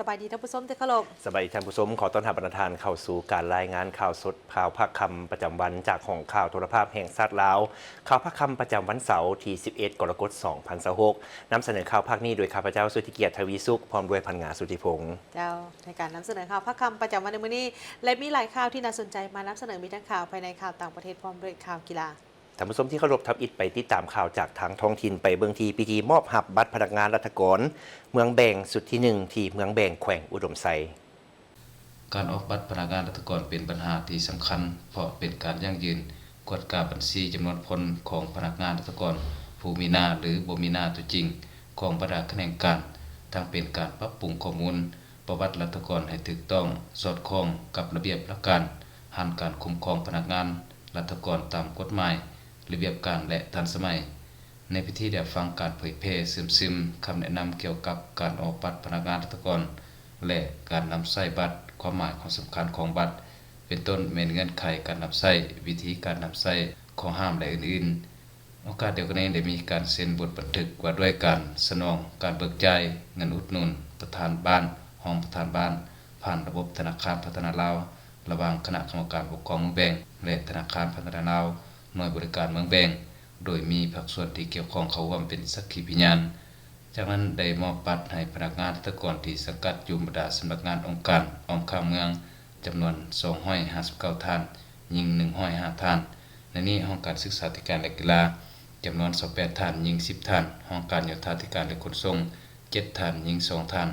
ສະບາຍດີທ່ານຜູ້ຊົມທີ່ເຄົາລົບ. ສະບາຍດີທ່ານຜູ້ຊົມ, ຂໍຕ້ອນຮັບບັນດາທ່ານເຂົ້າສູ່ການລາຍງານຂ່າວສົດ ຂ່າວພາກຄ່ຳປະຈຳວັນ ຈາກຫ້ອງຂ່າວໂທລະພາບແຫ່ງຊາດລາວ. ຂ່າວພາກຄ່ຳປະຈຳວັນເສົາທີສິບເອັດ ກໍລະກົດ ສອງພັນຊາວຫົກ. ນຳສະເໜີຂ່າວພາກນີ້ໂດຍຂ້າພະເຈົ້າ ສຸດທິກຽດ ທະວີສຸກ ພ້ອມດ້ວຍພັນງາ ສຸດທິພົງ. ເຈົ້າ, ໃນການນຳສະເໜີຂ່າວພາກຄ່ຳປະຈຳວັນໃນມື້ນີ້ ແລະ ມີຫຼາຍຂ່າວທີ່ໜ້າສົນໃຈມານຳສະເໜີ, ມີທັງຂ່າວພາຍໃນ, ຂ່າວຕ່າງປະເທດ ພ້ອມດ້ວຍຂ່າວກິລາ. ທ່ານຜູ້ຊົມທີ່ເຄົາລົບ, ທຳອິດໄປຕິດຕາມຂ່າວຈາກທາງທ້ອງຖິ່ນ, ໄປເບິ່ງທີ່ພິທີມອບຮັບບັດພະນັກງານລັດຖະກອນເມືອງແບງຊຸດທີໜຶ່ງ ທີ່ເມືອງແບງ ແຂວງອຸດົມໄຊ. ການອອກບັດພະນັກງານລັດຖະກອນເປັນບັນຫາທີ່ສຳຄັນ, ເພາະເປັນການຢັ້ງຢືນກວດກາບັນຊີຈຳນວນຄົນຂອງພະນັກງານລັດຖະກອນຜູ້ມີໜ້າ ຫຼື ບໍ່ມີໜ້າຕົວຈິງຂອງບັນດາຂະແໜງການ, ທັງເປັນການປັບປຸງຂໍ້ມູນປະຫວັດລັດຖະກອນໃຫ້ຖືກຕ້ອງ, ສອດຄ່ອງກັບລະບຽບຫຼັກການ, ຫັນການຄຸ້ມຄອງພະນັກງານລັດຖະກອນຕາມກົດໝາຍ, ລະບຽບການ ແລະ ທັນສະໄໝ. ໃນພິທີໄດ້ຮັບຟັງການເຜີຍແຜ່ເຊື່ອມຊຶມຄຳແນະນຳກ່ຽວກັບການອອກບັດພະນັກງານລັດຖະກອນ ແລະ ການນຳໃຊ້ບັດ, ຄວາມໝາຍ, ຄວາມສຳຄັນຂອງບັດ, ເປັນຕົ້ນແມ່ນເງື່ອນໄຂການນຳໃຊ້, ວິທີການນຳໃຊ້, ຂໍ້ຫ້າມ ແລະ ອື່ນໆ. ໂອກາດດຽວກັນນີ້ໄດ້ມີການເຊັນບົດບັນທຶກວ່າດ້ວຍການສະໜອງການເບີກຈ່າຍເງິນອຸດໜູນປະທານບ້ານ, ຮອງປະທານບ້ານ ຜ່ານລະບົບທະນາຄານພັດທະນາລາວ ລະຫວ່າງຄະນະກຳມະການປົກຄອງເມືອງແບງ ແລະ ທະນາຄານພັດທະນາລາວ ໜ່ວຍບໍລິການເມືອງແບງ, ໂດຍມີພາກສ່ວນທີ່ກ່ຽວຂ້ອງເຂົ້າຮ່ວມເປັນສັກຂີພະຍານ. ຈາກນັ້ນໄດ້ມອບບັດໃຫ້ພະນັກງານລັດຖະກອນທີ່ສັງກັດຢູ່ບັນດາສຳນັກງານ, ອົງການອ້ອມຂ້າງເມືອງ ຈຳນວນສອງຮ້ອຍຫ້າສິບເກົ້າທ່ານ, ຍິງໜຶ່ງຮ້ອຍຫ້າທ່ານ. ໃນນີ້ ຫ້ອງການສຶກສາທິການ ແລະ ກິລາ ຈຳນວນຊາວແປດທ່ານ, ຍິງສິບທ່ານ, ຫ້ອງການໂຍທາທິການ ແລະ ຂົນສົ່ງ ເຈັດທ່ານ, ຍິງສອງທ່ານ,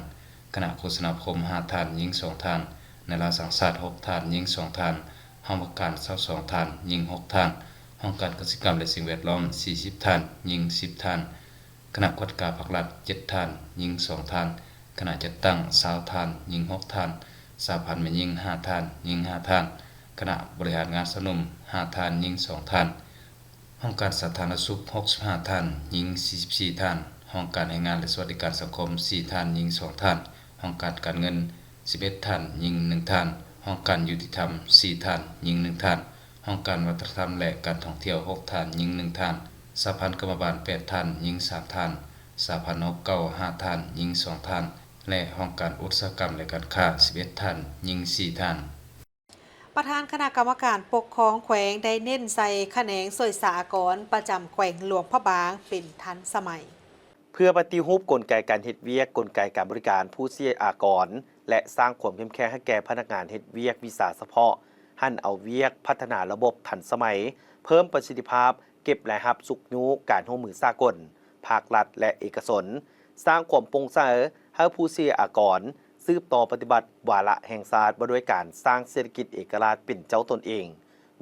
ຄະນະໂຄສະນາຄົມ ຫ້າທ່ານ, ຍິງສອງທ່ານ, ນາລາວສ້າງຊາດ ຫົກທ່ານ, ຍິງສອງທ່ານ, ຫ້ອງວ່າການ ຊາວສອງທ່ານ, ຍິງຫົກທ່ານ, ຫ້ອງການກະສິກຳ ແລະ ສິ່ງແວດລ້ອມ ສີ່ສິບທ່ານ, ຍິງສິບທ່ານ, ຄະນະກວດກາພາກລັດ ເຈັດທ່ານ, ຍິງສອງທ່ານ, ຄະນະຈັດຕັ້ງ ຊາວທ່ານ, ຍິງຫົກທ່ານ, ສະຫະພັນແມ່ຍິງ ຫ້າທ່ານ, ຍິງຫ້າທ່ານ, ຄະນະບໍລິຫານງານຊາວໜຸ່ມ ຫ້າທ່ານ, ຍິງສອງທ່ານ, ຫ້ອງການສາທາລະນະສຸກ ຫົກສິບຫ້າທ່ານ, ຍິງສີ່ສິບສີ່ທ່ານ, ຫ້ອງການແຮງງານ ແລະ ສະຫວັດດີການສັງຄົມ ສີ່ທ່ານ, ຍິງສອງທ່ານ, ຫ້ອງການການເງິນ ສິບເອັດທ່ານ, ຍິງໜຶ່ງທ່ານ, ຫ້ອງການຍຸຕິທຳ ສີ່ທ່ານ, ຍິງໜຶ່ງທ່ານ, ຫ້ອງການວັດທະນະທຳ ແລະ ການທ່ອງທ່ຽວ ຫົກທ່ານ, ຍິງໜຶ່ງທ່ານ, ສະຫະພັນກຳມະບານ ແປດທ່ານ, ຍິງສາມທ່ານ, ສະຫະພັນນົກ ເກົ້າຫ້າທ່ານ, ຍິງສອງທ່ານ ແລະ ຫ້ອງການອຸດສາຫະກຳ ແລະ ການຄ້າ ສິບເອັດທ່ານ, ຍິງສີ່ທ່ານ. ປະທານຄະນະກຳມະການປົກຄອງແຂວງໄດ້ເນັ້ນໃສ່ຂະແໜງຊ່ວຍສາອາກອນປະຈຳແຂວງຫຼວງພະບາງເປັນທັນສະໄໝ. ເພື່ອປະຕິຮູບກົນໄກການເຮັດວຽກ, ກົນໄກການບໍລິການຜູ້ເສຍອາກອນ ແລະ ສ້າງຄວາມເຂັ້ມແຂງໃຫ້ແກ່ພະນັກງານເຮັດວຽກວິຊາສະເພາະ, ຫັນເອົາວຽກພັດທະນາລະບົບທັນສະໄໝ, ເພີ່ມປະສິດທິພາບເກັບລາຍຮັບ, ຊຸກຍູ້ການຮ່ວມມືສາກົນ, ພາກລັດ ແລະ ເອກະຊົນ, ສ້າງຄວາມໂປ່ງໃສໃຫ້ຜູ້ເສຍອາກອນ, ສືບຕໍ່ປະຕິບັດວາລະແຫ່ງຊາດວ່າດ້ວຍການສ້າງເສດຖະກິດເອກະລາດເປັນເຈົ້າຕົນເອງ,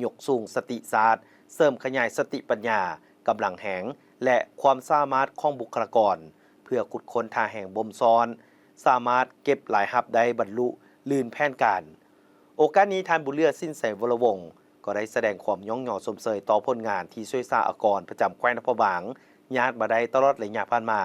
ຍົກສູງສະຕິຊາດ, ເສີມຂະຫຍາຍສະຕິປັນຍາ, ກຳລັງແຮງ ແລະ ຄວາມສາມາດຂອງບຸກຄະລາກອນ ເພື່ອຂຸດຄົ້ນທ່າແຮງບົ່ມຊ້ອນ, ສາມາດເກັບລາຍຮັບໄດ້ບັນລຸລື່ນແຜນການ. ໂອກາດນີ້ ທ່ານ ບຸນເຫຼືອ ສິນໄຊວໍລະວົງ ກໍໄດ້ສະແດງຄວາມຍ້ອງຍໍຊົມເຊີຍຕໍ່ຜົນງານທີ່ຊ່ວຍສາອາກອນປະຈຳແຂວງຫຼວງພະບາງຍາດມາໄດ້ຕະຫຼອດໄລຍະຜ່ານມາ,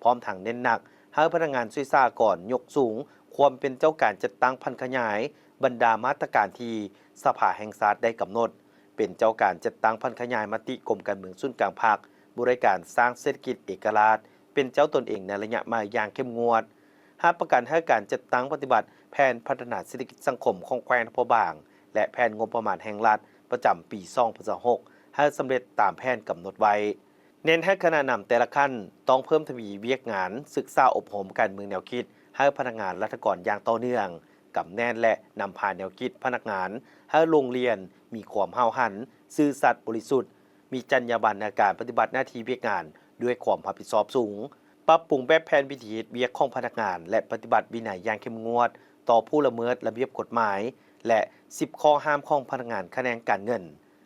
ພ້ອມທັງເນັ້ນໜັກໃຫ້ພະນັກງານຊ່ວຍສາອາກອນຍົກສູງຄວາມເປັນເຈົ້າການຈັດຕັ້ງຜັນຂະຫຍາຍບັນດາມາດຕະການທີ່ສະພາແຫ່ງຊາດໄດ້ກຳນົດ, ເປັນເຈົ້າການຈັດຕັ້ງຜັນຂະຫຍາຍມະຕິກົມການເມືອງສູນກາງພັກ, ບໍລິການສ້າງເສດຖະກິດເອກະລາດເປັນເຈົ້າຕົນເອງໃນໄລຍະໃໝ່ຢ່າງເຂັ້ມງວດ, ຮັບປະກັນໃຫ້ການຈັດຕັ້ງປະຕິບັດແຜນພັດທະນາເສດຖະກິດສັງຄົມຂອງແຂວງຫຼວງພະບາງ ແລະ ແຜນງົບປະມານແຫ່ງລັດປະຈຳປີສອງພັນຊາວຫົກ ໃຫ້ສຳເລັດຕາມແຜນກຳນົດໄວ້. ເນັ້ນໃຫ້ຄະນະນຳແຕ່ລະຂັ້ນຕ້ອງເພີ່ມທະວີວຽກງານສຶກສາອົບຮົມການເມືອງແນວຄິດໃຫ້ພະນັກງານລັດຖະກອນຢ່າງຕໍ່ເນື່ອງ, ກຳແໜ້ນ ແລະ ນຳພາແນວຄິດພະນັກງານໃຫ້ໂລງລຽນ, ມີຄວາມຫ້າວຫັນ, ຊື່ສັດ, ບໍລິສຸດ, ມີຈັນຍາບັນໃນການປະຕິບັດໜ້າທີ່ວຽກງານດ້ວຍຄວາມຮັບຜິດຊອບສູງ, ປັບປຸງແບບແຜນວິທີເຮັດວຽກຂອງພະນັກງານ ແລະ ປະຕິບັດວິໄນຢ່າງເຂັ້ມງວດຕໍ່ຜູ້ລະເມີດລະບຽບກົດໝາຍ ແລະ ສິບຂໍ້ຫ້າມຂອງພະນັກງານຂະແໜງການເງິນ,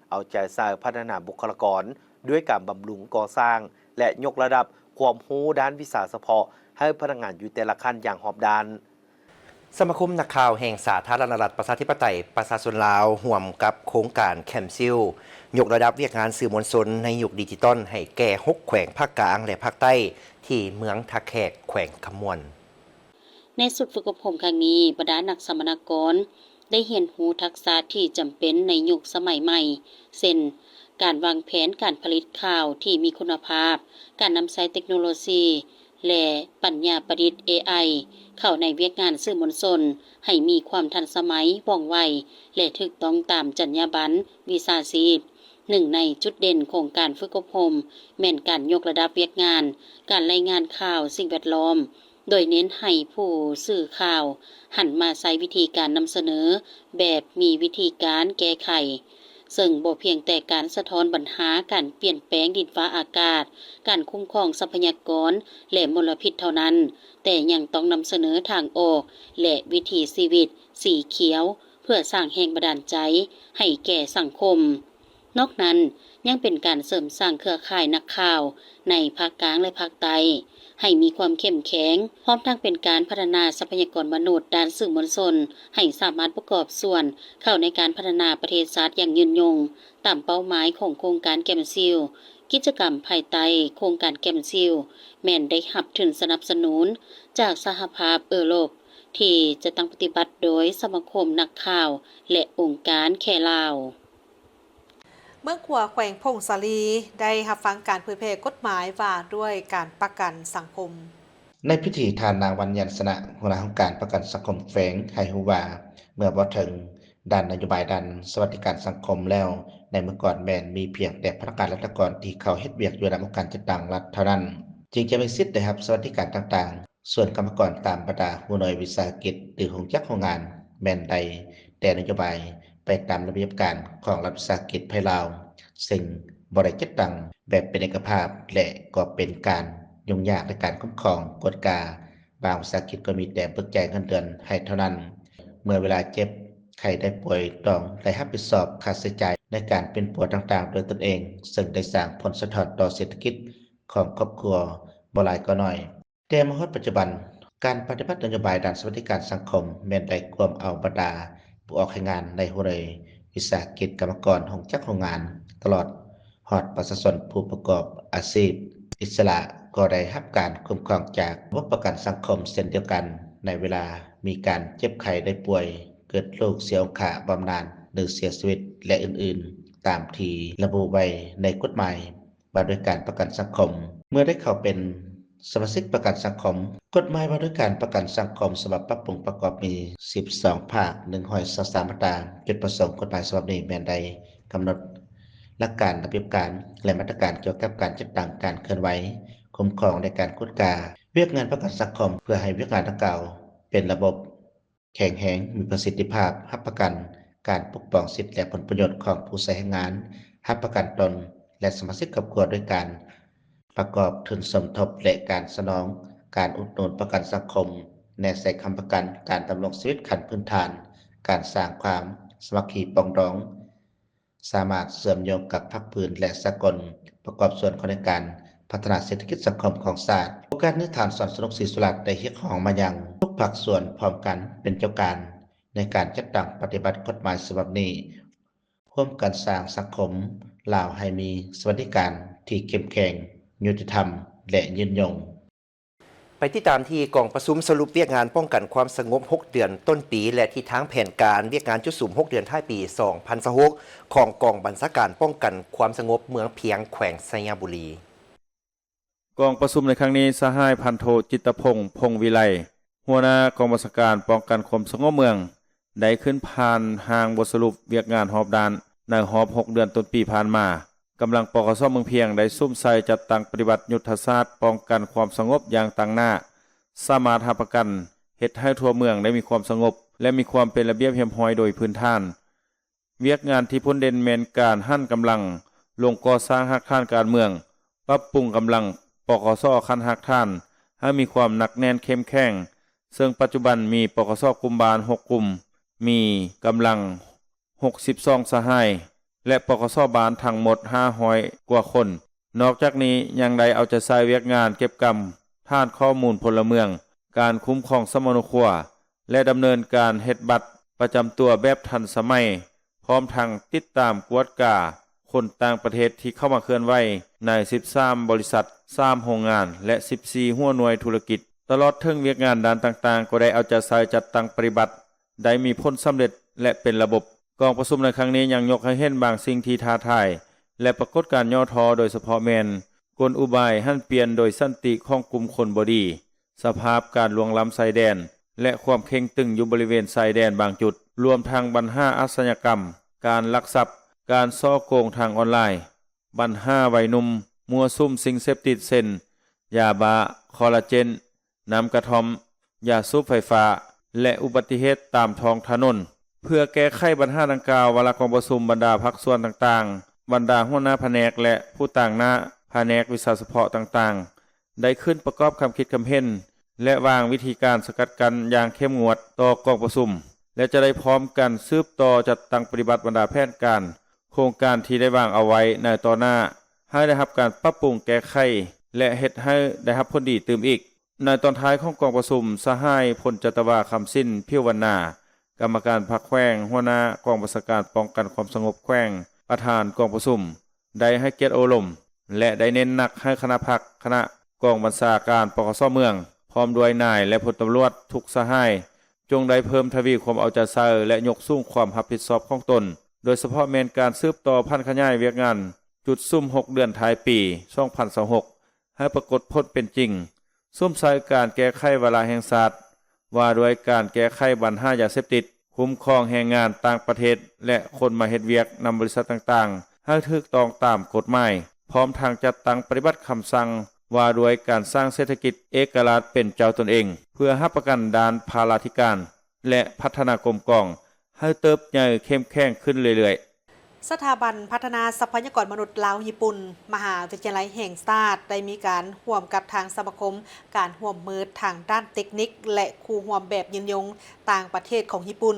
ເອົາໃຈໃສ່ພັດທະນາບຸກຄະລາກອນດ້ວຍການບຳລຸງກໍ່ສ້າງ ແລະ ຍົກລະດັບຄວາມຮູ້ດ້ານວິຊາສະເພາະໃຫ້ພະນັກງານຢູ່ແຕ່ລະຂັ້ນຢ່າງຮອບດ້ານ. ສະມາຄົມນັກຂ່າວແຫ່ງສາທາລະນະລັດປະຊາທິປະໄຕປະຊາຊົນລາວ ຮ່ວມກັບໂຄງການແຄມຊິວ ຍົກລະດັບວຽກງານສື່ມວນຊົນໃນຍຸກດິຈິຕອນໃຫ້ແກ່ຫົກແຂວງພາກກາງ ແລະ ພາກໃຕ້ ທີ່ເມືອງທ່າແຂກ ແຂວງຄຳມ່ວນ. ໃນຊຸດຝຶກອົບຮົມຄັ້ງນີ້, ບັນດານັກສຳມະນາກອນໄດ້ຮຽນຮູ້ທັກສະທີ່ຈຳເປັນໃນຍຸກສະໄໝໃໝ່ ເຊັ່ນ ການວາງແຜນການຜະລິດຂ່າວທີ່ມີຄຸນນະພາບ, ການນຳໃຊ້ເຕັກໂນໂລຊີ, ແລະ ປັນຍາປະດິດ ເອໄອ ເຂົ້າໃນວຽກງານສື່ມວນຊົນ ໃຫ້ມີຄວາມທັນສະໄໝ, ວ່ອງໄວ ແລະ ຖືກຕ້ອງຕາມຈັນຍາບັນວິຊາຊີບ. ໜຶ່ງໃນຈຸດເດັ່ນຂອງການຝຶກອົບຮົມ ແມ່ນການຍົກລະດັບວຽກງານການລາຍງານຂ່າວສິ່ງແວດລ້ອມ, ໂດຍເນັ້ນໃຫ້ຜູ້ສື່ຂ່າວຫັນມາໃຊ້ວິທີການນຳສະເໜີແບບມີວິທີການແກ້ໄຂ, ເຊິ່ງບໍ່ພຽງແຕ່ການສະທ້ອນບັນຫາການປ່ຽນແປງດິນຟ້າອາກາດ, ການຄຸ້ມຄອງຊັບພະຍາກອນ ແລະ ມົນລະພິດເທົ່ານັ້ນ, ແຕ່ຍັງຕ້ອງນຳສະເໜີທາງອອກ ແລະ ວິຖີຊີວິດສີຂຽວ ເພື່ອສ້າງແຮງບັນດານໃຈໃຫ້ແກ່ສັງຄົມ. ນອກນັ້ນ, ຍັງເປັນການເສີມສ້າງເຄືອຂ່າຍນັກຂ່າວໃນພາກກາງ ແລະ ພາກໃຕ້ ໃຫ້ມີຄວາມເຂັ້ມແຂງ, ພ້ອມທັງເປັນການພັດທະນາຊັບພະຍາກອນມະນຸດດ້ານສື່ມວນຊົນ ໃຫ້ສາມາດປະກອບສ່ວນເຂົ້າໃນການພັດທະນາປະເທດຊາດຢ່າງຍືນຍົງ, ຕາມເປົ້າໝາຍຂອງໂຄງການແກມຊິວ. ກິດຈະກຳພາຍໃຕ້ໂຄງການແກມຊິວ ແມ່ນໄດ້ຮັບທຶນສະໜັບສະໜູນຈາກສະຫະພາບເອີຣົບ ທີ່ຈະຕັ້ງປະຕິບັດໂດຍສະມາຄົມນັກຂ່າວ ແລະ ອົງການແຄລາວ. ເມືອງຂວາ ແຂວງຜົ້ງສາລີ ໄດ້ຮັບຟັງການເຜີຍແຜ່ກົດໝາຍວ່າດ້ວຍການປະກັນສັງຄົມ. ໃນພິທີ ທ່ານ ນາງ ວັນ ຍານຊະນະ ຫົວໜ້າຫ້ອງການປະກັນສັງຄົມແຂວງ ໃຫ້ຮູ້ວ່າ ເມື່ອບໍ່ເຖິງດ້ານນະໂຍບາຍດ້ານສະຫວັດດີການສັງຄົມແລ້ວ, ໃນເມື່ອກ່ອນແມ່ນມີພຽງແຕ່ພະນັກງານລັດຖະກອນທີ່ເຂົ້າເຮັດວຽກຢູ່ນຳອົງການຈັດຕັ້ງລັດເທົ່ານັ້ນ ຈຶ່ງຈະມີສິດໄດ້ຮັບສະຫວັດດີການຕ່າງໆ. ສ່ວນກຳມະກອນຕາມບັນດາຫົວໜ່ວຍວິສາຫະກິດ ຫຼື ໂຮງຈັກໂຮງງານ ແມ່ນໄດ້ແຕ່ນະໂຍບາຍໄປຕາມລະບຽບການຂອງລັດວິສາຫະກິດໄທລາວ, ເຊິ່ງບໍ່ໄດ້ຈັດຕັ້ງແບບເປັນເອກະພາບ ແລະ ກໍເປັນການຫຍຸ້ງຍາກໃນການຄຸ້ມຄອງກວດກາ. ບາງວິສາຫະກິດກໍມີແຕ່ເບີກຈ່າຍເງິນເດືອນໃຫ້ເທົ່ານັ້ນ. ເມື່ອເວລາເຈັບໄຂ້ໄດ້ປ່ວຍ ຕ້ອງໄດ້ຮັບຜິດຊອບຄ່າໃຊ້ຈ່າຍໃນການປິ່ນປົວຕ່າງໆດ້ວຍຕົນເອງ, ເຊິ່ງໄດ້ສ້າງຜົນສະທ້ອນຕໍ່ເສດຖະກິດຂອງຄອບຄົວບໍ່ຫຼາຍກໍໜ້ອຍ. ແຕ່ມາຮອດປັດຈຸບັນ, ການປະຕິບັດນະໂຍບາຍດ້ານສະຫວັດດີການສັງຄົມ ແມ່ນໄດ້ກວມເອົາບັນດາຜູ້ອອກແຮງງານໃນຫົວໜ່ວຍວິສາຫະກິດ, ກຳມະກອນ, ໂຮງຈັກໂຮງງານ, ຕະຫຼອດຮອດປະຊາຊົນຜູ້ປະກອບອາຊີບອິດສະຫຼະ ກໍໄດ້ຮັບການຄຸ້ມຄອງຈາກລະບົບປະກັນສັງຄົມເຊັ່ນດຽວກັນ. ໃນເວລາມີການເຈັບໄຂ້ໄດ້ປ່ວຍ, ເກີດໂລກເສຍອົງຄາບຳນານ ຫຼື ເສຍຊີວິດ ແລະ ອື່ນໆ ຕາມທີ່ລະບຸໄວ້ໃນກົດໝາຍ ວ່າດ້ວຍການປະກັນສັງຄົມ. ເມື່ອໄດ້ເຂົ້າເປັນສະມາຊິກປະກັນສັງຄົມ, ກົດໝາຍວ່າດ້ວຍການປະກັນສັງຄົມສະບັບປັບປຸງປະກອບມີສິບສອງພາກ, ໜຶ່ງຮ້ອຍຊາວສາມມາດຕາ. ຈຸດປະສົງກົດໝາຍສະບັບນີ້ແມ່ນໄດ້ກຳນົດຫຼັກການ, ລະບຽບການ ແລະ ມາດຕະການກ່ຽວກັບການຈັດຕັ້ງ, ການເຄື່ອນໄຫວ, ຄຸ້ມຄອງ ແລະ ການກວດກາວຽກງານປະກັນສັງຄົມ ເພື່ອໃຫ້ວຽກງານດັ່ງກ່າວເປັນລະບົບ ແຂງແຮງ, ມີປະສິດທິພາບ, ຮັບປະກັນການປົກປ້ອງສິດ ແລະ ຜົນປະໂຫຍດຂອງຜູ້ໃຊ້ແຮງງານ, ຮັບປະກັນຕົນ ແລະ ສະມາຊິກຄອບຄົວດ້ວຍການປະກອບທຶນສົມທົບ ແລະ ການສະໜອງການອຸດໜູນປະກັນສັງຄົມ, ແນໃສ່ຄ້ຳປະກັນການດຳລົງຊີວິດຂັ້ນພື້ນຖານ, ການສ້າງຄວາມສາມັກຄີປອງດອງ, ສາມາດເຊື່ອມໂຍງກັບພາກພື້ນ ແລະ ສາກົນ, ປະກອບສ່ວນເຂົ້າໃນການພັດທະນາເສດຖະກິດສັງຄົມຂອງຊາດ. ໂອກາດນີ້ ທ່ານ ສອນສະໜຸກ ສີສຸລາດ ໄດ້ຮຽກຮ້ອງມາຍັງທຸກພາກສ່ວນພ້ອມກັນເປັນເຈົ້າການໃນການຈັດຕັ້ງປະຕິບັດກົດໝາຍສະບັບນີ້, ຮ່ວມກັນສ້າງສັງຄົມລາວໃຫ້ມີສະຫວັດດີການທີ່ເຂັ້ມແຂງ, ຍຸຕິທຳ ແລະ ຍືນຍົງ. ໄປຕິດຕາມທີ່ກອງປະຊຸມສະຫຼຸບວຽກງານປ້ອງກັນຄວາມສະຫງົບຫົກເດືອນຕົ້ນປີ ແລະ ທິດທາງແຜນການວຽກງານຈຸດສຸມຫົກເດືອນທ້າຍປີສອງພັນຊາວຫົກ ຂອງກອງບັນຊາການປ້ອງກັນຄວາມສະຫງົບເມືອງພຽງ ແຂວງໄຊຍະບູລີ. ກອງປະຊຸມໃນຄັ້ງນີ້, ສະຫາຍພັນໂທ ຈິດຕະພົງ ພົງວິໄລ, ຫົວໜ້າກອງບັນຊາການປ້ອງກັນຄວາມສະຫງົບເມືອງ, ໄດ້ຂຶ້ນຜ່ານຮ່າງບົດສະຫຼຸບວຽກງານຮອບດ້ານໃນຮອບຫົກເດືອນຕົ້ນປີຜ່ານມາ. ກຳລັງ ປກສ ເມືອງພຽງ ໄດ້ສຸມໃສ່ຈັດຕັ້ງປະຕິບັດຍຸດທະສາດປ້ອງກັນຄວາມສະຫງົບຢ່າງຕັ້ງໜ້າ, ສາມາດຮັບປະກັນເຮັດໃຫ້ທົ່ວເມືອງໄດ້ມີຄວາມສະຫງົບ ແລະ ມີຄວາມເປັນລະບຽບຮຽບຮ້ອຍໂດຍພື້ນຖານ. ວຽກງານທີ່ພົ້ນເດັ່ນແມ່ນການຫັນກຳລັງລົງກໍ່ສ້າງຮາກຖານການເມືອງ, ປັບປຸງກຳລັງ ປກສ ຂັ້ນຮາກຖານໃຫ້ມີຄວາມໜັກແໜ້ນເຂັ້ມແຂງ, ເຊິ່ງປັດຈຸບັນມີ ປກສ ກຸ່ມບ້ານຫົກກຸ່ມ, ມີກຳລັງ ຫົກສິບສອງສະຫາຍ ແລະ ປກສ ບ້ານທັງໝົດຫ້າຮ້ອຍກວ່າຄົນ. ນອກຈາກນີ້ຍັງໄດ້ເອົາໃຈໃສ່ວຽກງານເກັບກຳຖານຂໍ້ມູນພົນລະເມືອງ, ການຄຸ້ມຄອງສຳມະໂນຄົວ ແລະ ດຳເນີນການເຮັດບັດປະຈຳຕົວແບບທັນສະໄໝ, ພ້ອມທັງຕິດຕາມກວດກາຄົນຕ່າງປະເທດທີ່ເຂົ້າມາເຄື່ອນໄຫວໃນສິບສາມບໍລິສັດ, ສາມໂຮງງານ ແລະ ສິບສີ່ຫົວໜ່ວຍທຸລະກິດ. ຕະຫຼອດເຖິງວຽກງານດ້ານຕ່າງໆ ກໍໄດ້ເອົາໃຈໃສ່ຈັດຕັ້ງປະຕິບັດ ໄດ້ມີຜົນສຳເລັດ ແລະ ເປັນລະບົບ. ກອງປະຊຸມໃນຄັ້ງນີ້ຍັງຍົກໃຫ້ເຫັນບາງສິ່ງທີ່ທ້າທາຍ ແລະ ປາກົດການຫຍໍ້ທໍ້, ໂດຍສະເພາະແມ່ນ ກົນອຸບາຍຫັນປ່ຽນໂດຍສັນຕິຂອງກຸ່ມຄົນບໍ່ດີ, ສະພາບການລ່ວງລ້ຳຊາຍແດນ ແລະ ຄວາມເຄັ່ງຕຶງຢູ່ບໍລິເວນຊາຍແດນບາງຈຸດ, ລວມທັງບັນຫາອາຊະຍາກຳ, ການລັກຊັບ, ການສໍ້ໂກງທາງອອນລາຍ, ບັນຫາໄວໜຸ່ມມົ້ວສຸມສິ່ງເສບຕິດເຊັ່ນ ຢາບ້າ, ຄໍລາເຈນ, ນ້ຳກະທ່ອມ, ຢາສູບໄຟຟ້າ ແລະ ອຸບັດຕິເຫດຕາມທ້ອງຖະໜົນ. ເພື່ອແກ້ໄຂບັນຫາດັ່ງກ່າວ, ວາລະກອງປະຊຸມບັນດາພາກສ່ວນຕ່າງໆ, ບັນດາຫົວໜ້າພະແນກ ແລະ ຜູ້ຕາງໜ້າພະແນກວິຊາສະເພາະຕ່າງໆ ໄດ້ຂຶ້ນປະກອບຄຳຄິດຄຳເຫັນ ແລະ ວາງວິທີການສະກັດກັ້ນຢ່າງເຂັ້ມງວດຕໍ່ກອງປະຊຸມ ແລະ ຈະໄດ້ພ້ອມກັນສືບຕໍ່ຈັດຕັ້ງປະຕິບັດບັນດາແຜນການ, ໂຄງການທີ່ໄດ້ວາງເອົາໄວ້ໃນຕໍ່ໜ້າ ໃຫ້ໄດ້ຮັບການປັບປຸງແກ້ໄຂ ແລະ ເຮັດໃຫ້ໄດ້ຮັບຜົນດີຕື່ມອີກ. ໃນຕອນທ້າຍຂອງກອງປະຊຸມ, ສະຫາຍ ພົນຈັດຕະວາ ຄຳສິນ ຜິວວັນນາ, ກຳມະການພັກແຂວງ, ຫົວໜ້າກອງບັນຊາການປ້ອງກັນຄວາມສະຫງົບແຂວງ, ປະທານກອງປະຊຸມ, ໄດ້ໃຫ້ກຽດໂອ້ລົມ ແລະ ໄດ້ເນັ້ນໜັກໃຫ້ຄະນະພັກ, ຄະນະກອງບັນຊາການ ປກສ ເມືອງ, ພ້ອມດ້ວຍນາຍ ແລະ ພົນຕຳຫຼວດທຸກສະຫາຍ, ຈົ່ງໄດ້ເພີ່ມທະວີຄວາມເອົາໃຈໃສ່ ແລະ ຍົກສູງຄວາມຮັບຜິດຊອບຂອງຕົນ, ໂດຍສະເພາະແມ່ນການສືບຕໍ່ຜັນຂະຫຍາຍວຽກງານຈຸດສຸມຫົກເດືອນທ້າຍປີສອງພັນຊາວຫົກ ໃຫ້ປາກົດຜົນເປັນຈິງ, ສຸມໃສ່ການແກ້ໄຂວາລະແຫ່ງຊາດ ວ່າດ້ວຍການແກ້ໄຂບັນຫາຢາເສບຕິດ, ຄຸ້ມຄອງແຮງງານຕ່າງປະເທດ ແລະ ຄົນມາເຮັດວຽກນຳບໍລິສັດຕ່າງໆ ໃຫ້ຖືກຕ້ອງຕາມກົດໝາຍ, ພ້ອມທັງຈັດຕັ້ງປະຕິບັດຄຳສັ່ງວ່າດ້ວຍການສ້າງເສດຖະກິດເອກະລາດເປັນເຈົ້າຕົນເອງ, ເພື່ອຮັບປະກັນດ້ານພາລາທິການ ແລະ ພັດທະນາກົມກອງ ໃຫ້ເຕີບໃຫຍ່ເຂັ້ມແຂງຂຶ້ນເລື້ອຍໆ. ສະຖາບັນພັດທະນາຊັບພະຍາກອນມະນຸດລາວ-ຍີ່ປຸ່ນ ມະຫາວິທະຍາໄລແຫ່ງຊາດ ໄດ້ມີການຮ່ວມກັບທາງສະມາຄົມການຮ່ວມມືທາງດ້ານເຕັກນິກ ແລະ ຄູ່ຮ່ວມແບບຍືນຍົງຕ່າງປະເທດຂອງຍີ່ປຸ່ນ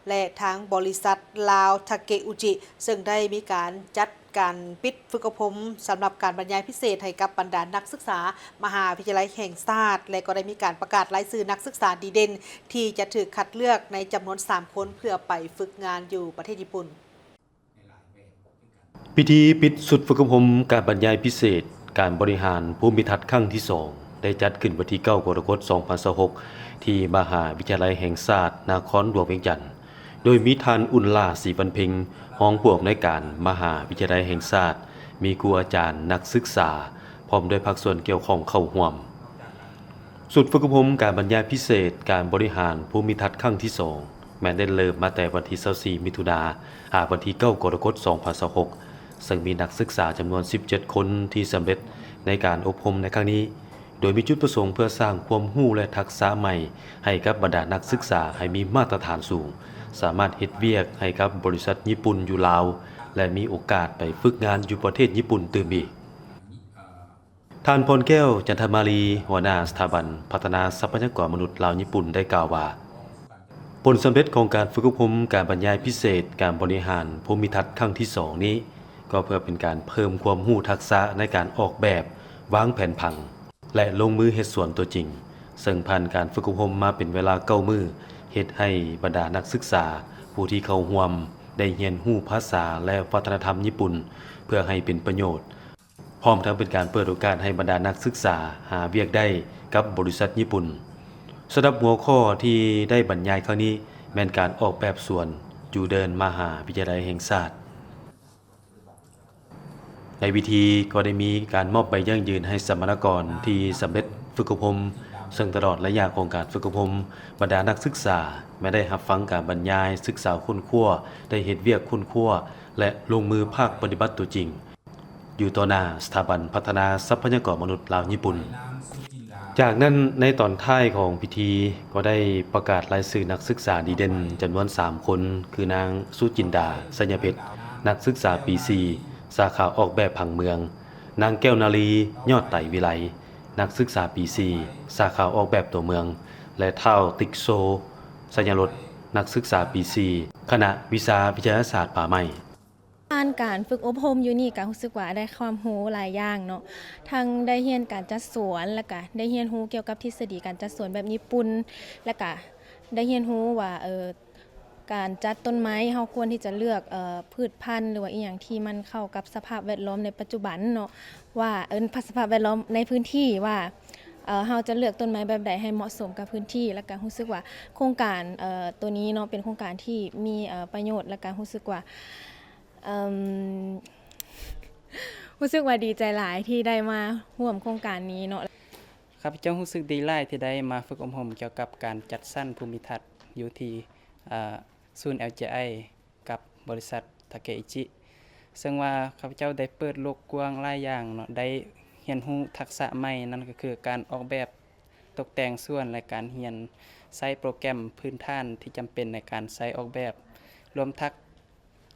ແລະ ທາງບໍລິສັດລາວທາເກອຸຈິ ເຊິ່ງໄດ້ມີການຈັດການປິດຝຶກອົບຮົມສຳລັບການບັນຍາຍພິເສດໃຫ້ກັບບັນດານັກສຶກສາມະຫາວິທະຍາໄລແຫ່ງຊາດ ແລະ ກໍໄດ້ມີການປະກາດລາຍຊື່ນັກສຶກສາດີເດັ່ນທີ່ຈະຖືກຄັດເລືອກໃນຈຳນວນສາມຄົນ ເພື່ອໄປຝຶກງານຢູ່ປະເທດຍີ່ປຸ່ນ. ພິທີປິດຊຸດຝຶກອົບຮົມການບັນຍາຍພິເສດການບໍລິຫານພູມິທັດຄັ້ງທີສອງ ໄດ້ຈັດຂຶ້ນວັນທີເກົ້າ ກໍລະກົດ ສອງພັນຊາວຫົກ ທີ່ມະຫາວິທະຍາໄລແຫ່ງຊາດນະຄອນຫຼວງວຽງຈັນ, ໂດຍມີທ່ານ ອຸ່ນຫຼ້າ ສີວັນເພັງ ຮອງຜູ້ອຳນວຍການມະຫາວິທະຍາໄລແຫ່ງຊາດ, ມີຄູອາຈານ, ນັກສຶກສາ ພ້ອມດ້ວຍພາກສ່ວນກ່ຽວຂ້ອງເຂົ້າຮ່ວມ. ຊຸດຝຶກອົບຮົມການບັນຍາຍພິເສດການບໍລິຫານພູມິທັດຄັ້ງທີສອງ ແມ່ນໄດ້ເລີ່ມມາແຕ່ວັນທີຊາວສີ່ ມິຖຸນາ ຫາວັນທີເກົ້າ ກໍລະກົດ ສອງພັນຊາວຫົກ ເຊິ່ງມີນັກສຶກສາຈຳນວນສິບເຈັດຄົນທີ່ສຳເລັດໃນການອົບຮົມໃນຄັ້ງນີ້, ໂດຍມີຈຸດປະສົງເພື່ອສ້າງຄວາມຮູ້ ແລະ ທັກສະໃໝ່ໃຫ້ກັບບັນດານັກສຶກສາໃຫ້ມີມາດຕະຖານສູງ, ສາມາດເຮັດວຽກໃຫ້ກັບບໍລິສັດຍີ່ປຸ່ນຢູ່ລາວ ແລະ ມີໂອກາດໄປຝຶກງານຢູ່ປະເທດຍີ່ປຸ່ນຕື່ມອີກ. ທ່ານ ພອນແກ້ວ ຈັນທະມາລີ ຫົວໜ້າສະຖາບັນພັດທະນາຊັບພະຍາກອນມະນຸດລາວຍີ່ປຸ່ນ ໄດ້ກ່າວວ່າ, ຜົນສຳເລັດຂອງການຝຶກອົບຮົມການບັນຍາຍພິເສດການບໍລິຫານພູມິທັດຄັ້ງທີສອງນີ້ ກໍເພື່ອເປັນການເພີ່ມຄວາມຮູ້ທັກສະໃນການອອກແບບ, ວາງແຜນຜັງ ແລະ ລົງມືເຮັດສວນຕົວຈິງ, ເຊິ່ງຜ່ານການຝຶກອົບຮົມມາເປັນເວລາເກົ້າມື້, ເຮັດໃຫ້ບັນດານັກສຶກສາຜູ້ທີ່ເຂົ້າຮ່ວມໄດ້ຮຽນຮູ້ພາສາ ແລະ ວັດທະນະທຳຍີ່ປຸ່ນ ເພື່ອໃຫ້ເປັນປະໂຫຍດ, ພ້ອມທັງເປັນການເປີດໂອກາດໃຫ້ບັນດານັກສຶກສາຫາວຽກໄດ້ກັບບໍລິສັດຍີ່ປຸ່ນ. ສຳລັບຫົວຂໍ້ທີ່ໄດ້ບັນຍາຍຄັ້ງນີ້ ແມ່ນການອອກແບບສວນຢູ່ເດີ່ນມະຫາວິທະຍາໄລແຫ່ງຊາດ. ໃນພິທີກໍໄດ້ມີການມອບໃບຢັ້ງຢືນໃຫ້ສຳມະນາກອນທີ່ສຳເລັດຝຶກອົບຮົມ, ເຊິ່ງຕະຫຼອດໄລຍະຂອງການຝຶກອົບຮົມ, ບັນດານັກສຶກສາແມ່ນໄດ້ຮັບຟັງການບັນຍາຍ, ສຶກສາຄົ້ນຄວ້າ, ໄດ້ເຮັດວຽກຄົ້ນຄວ້າ ແລະ ລົງມືພາກປະຕິບັດຕົວຈິງ ຢູ່ຕໍ່ໜ້າສະຖາບັນພັດທະນາຊັບພະຍາກອນມະນຸດລາວຍີ່ປຸ່ນ. ຈາກນັ້ນ, ໃນຕອນທ້າຍຂອງພິທີກໍໄດ້ປະກາດລາຍຊື່ນັກສຶກສາດີເດັ່ນຈຳນວນສາມຄົນ, ຄື ນາງ ສຸຈິນດາ ໄຊຍະເພັດ, ນັກສຶກສາປີສີ່ ສາຂາອອກແບບຜັງເມືອງ, ນາງ ແກ້ວນາລີ ຍອດໄຕວິໄລ, ນັກສຶກສາປີສີ່ ສາຂາອອກແບບຕົວເມືອງ ແລະ ທ້າວ ຕິກໂຊ ໄຊຍະລົດ, ນັກສຶກສາປີສີ່ ຄະນະວິຊາວິທະຍາສາດປ່າໄມ້. ຜ່ານການຝຶກອົບຮົມຢູ່ນີ້ກໍຮູ້ສຶກວ່າໄດ້ຄວາມຮູ້ຫຼາຍຢ່າງເນາະ, ທັງໄດ້ຮຽນການຈັດສວນ ແລ້ວກະໄດ້ຮຽນຮູ້ກ່ຽວກັບທິດສະດີການຈັດສວນແບບຍີ່ປຸ່ນ, ແລ້ວກະໄດ້ຮຽນຮູ້ວ່າ ເອີ ການຈັດຕົ້ນໄມ້ ເຮົາຄວນທີ່ຈະເລືອກ ເອີ ພືດພັນ ຫຼືວ່າອີ່ຫຍັງທີ່ມັນເຂົ້າກັບສະພາບແວດລ້ອມໃນປັດຈຸບັນເນາະ, ວ່າ ເອີ ສະພາບແວດລ້ອມໃນພື້ນທີ່ວ່າ ເອີ ເຮົາຈະເລືອກຕົ້ນໄມ້ແບບໃດໃຫ້ເໝາະສົມກັບພື້ນທີ່. ແລ້ວກະຮູ້ສຶກວ່າໂຄງການ ເອີ ໂຕນີ້ເນາະ ເປັນໂຄງການທີ່ມີ ເອີ ປະໂຫຍດ, ແລ້ວກະຮູ້ສຶກວ່າ ເອີ ເອີ ຮູ້ສຶກວ່າດີໃຈຫຼາຍທີ່ໄດ້ມາຮ່ວມໂຄງການນີ້ເນາະ. ຂ້າພະເຈົ້າຮູ້ສຶກດີຫຼາຍທີ່ໄດ້ມາຝຶກອົບຮົມກ່ຽວກັບການຈັດສັນພູມິທັດຢູ່ທີ່ ເອີ ສູນ ແອລຈີໄອ ກັບບໍລິສັດ Takeuchi ເຊິ່ງວ່າຂ້າພະເຈົ້າໄດ້ເປີດໂລກກວ້າງຫຼາຍຢ່າງເນາະ, ໄດ້ຮຽນຮູ້ທັກສະໃໝ່ ນັ້ນກໍຄືການອອກແບບຕົກແຕ່ງສວນ ແລະ ການຮຽນໃຊ້ໂປຣແກຣມພື້ນຖານທີ່ຈຳເປັນໃນການໃຊ້ອອກແບບ ລວມທັກ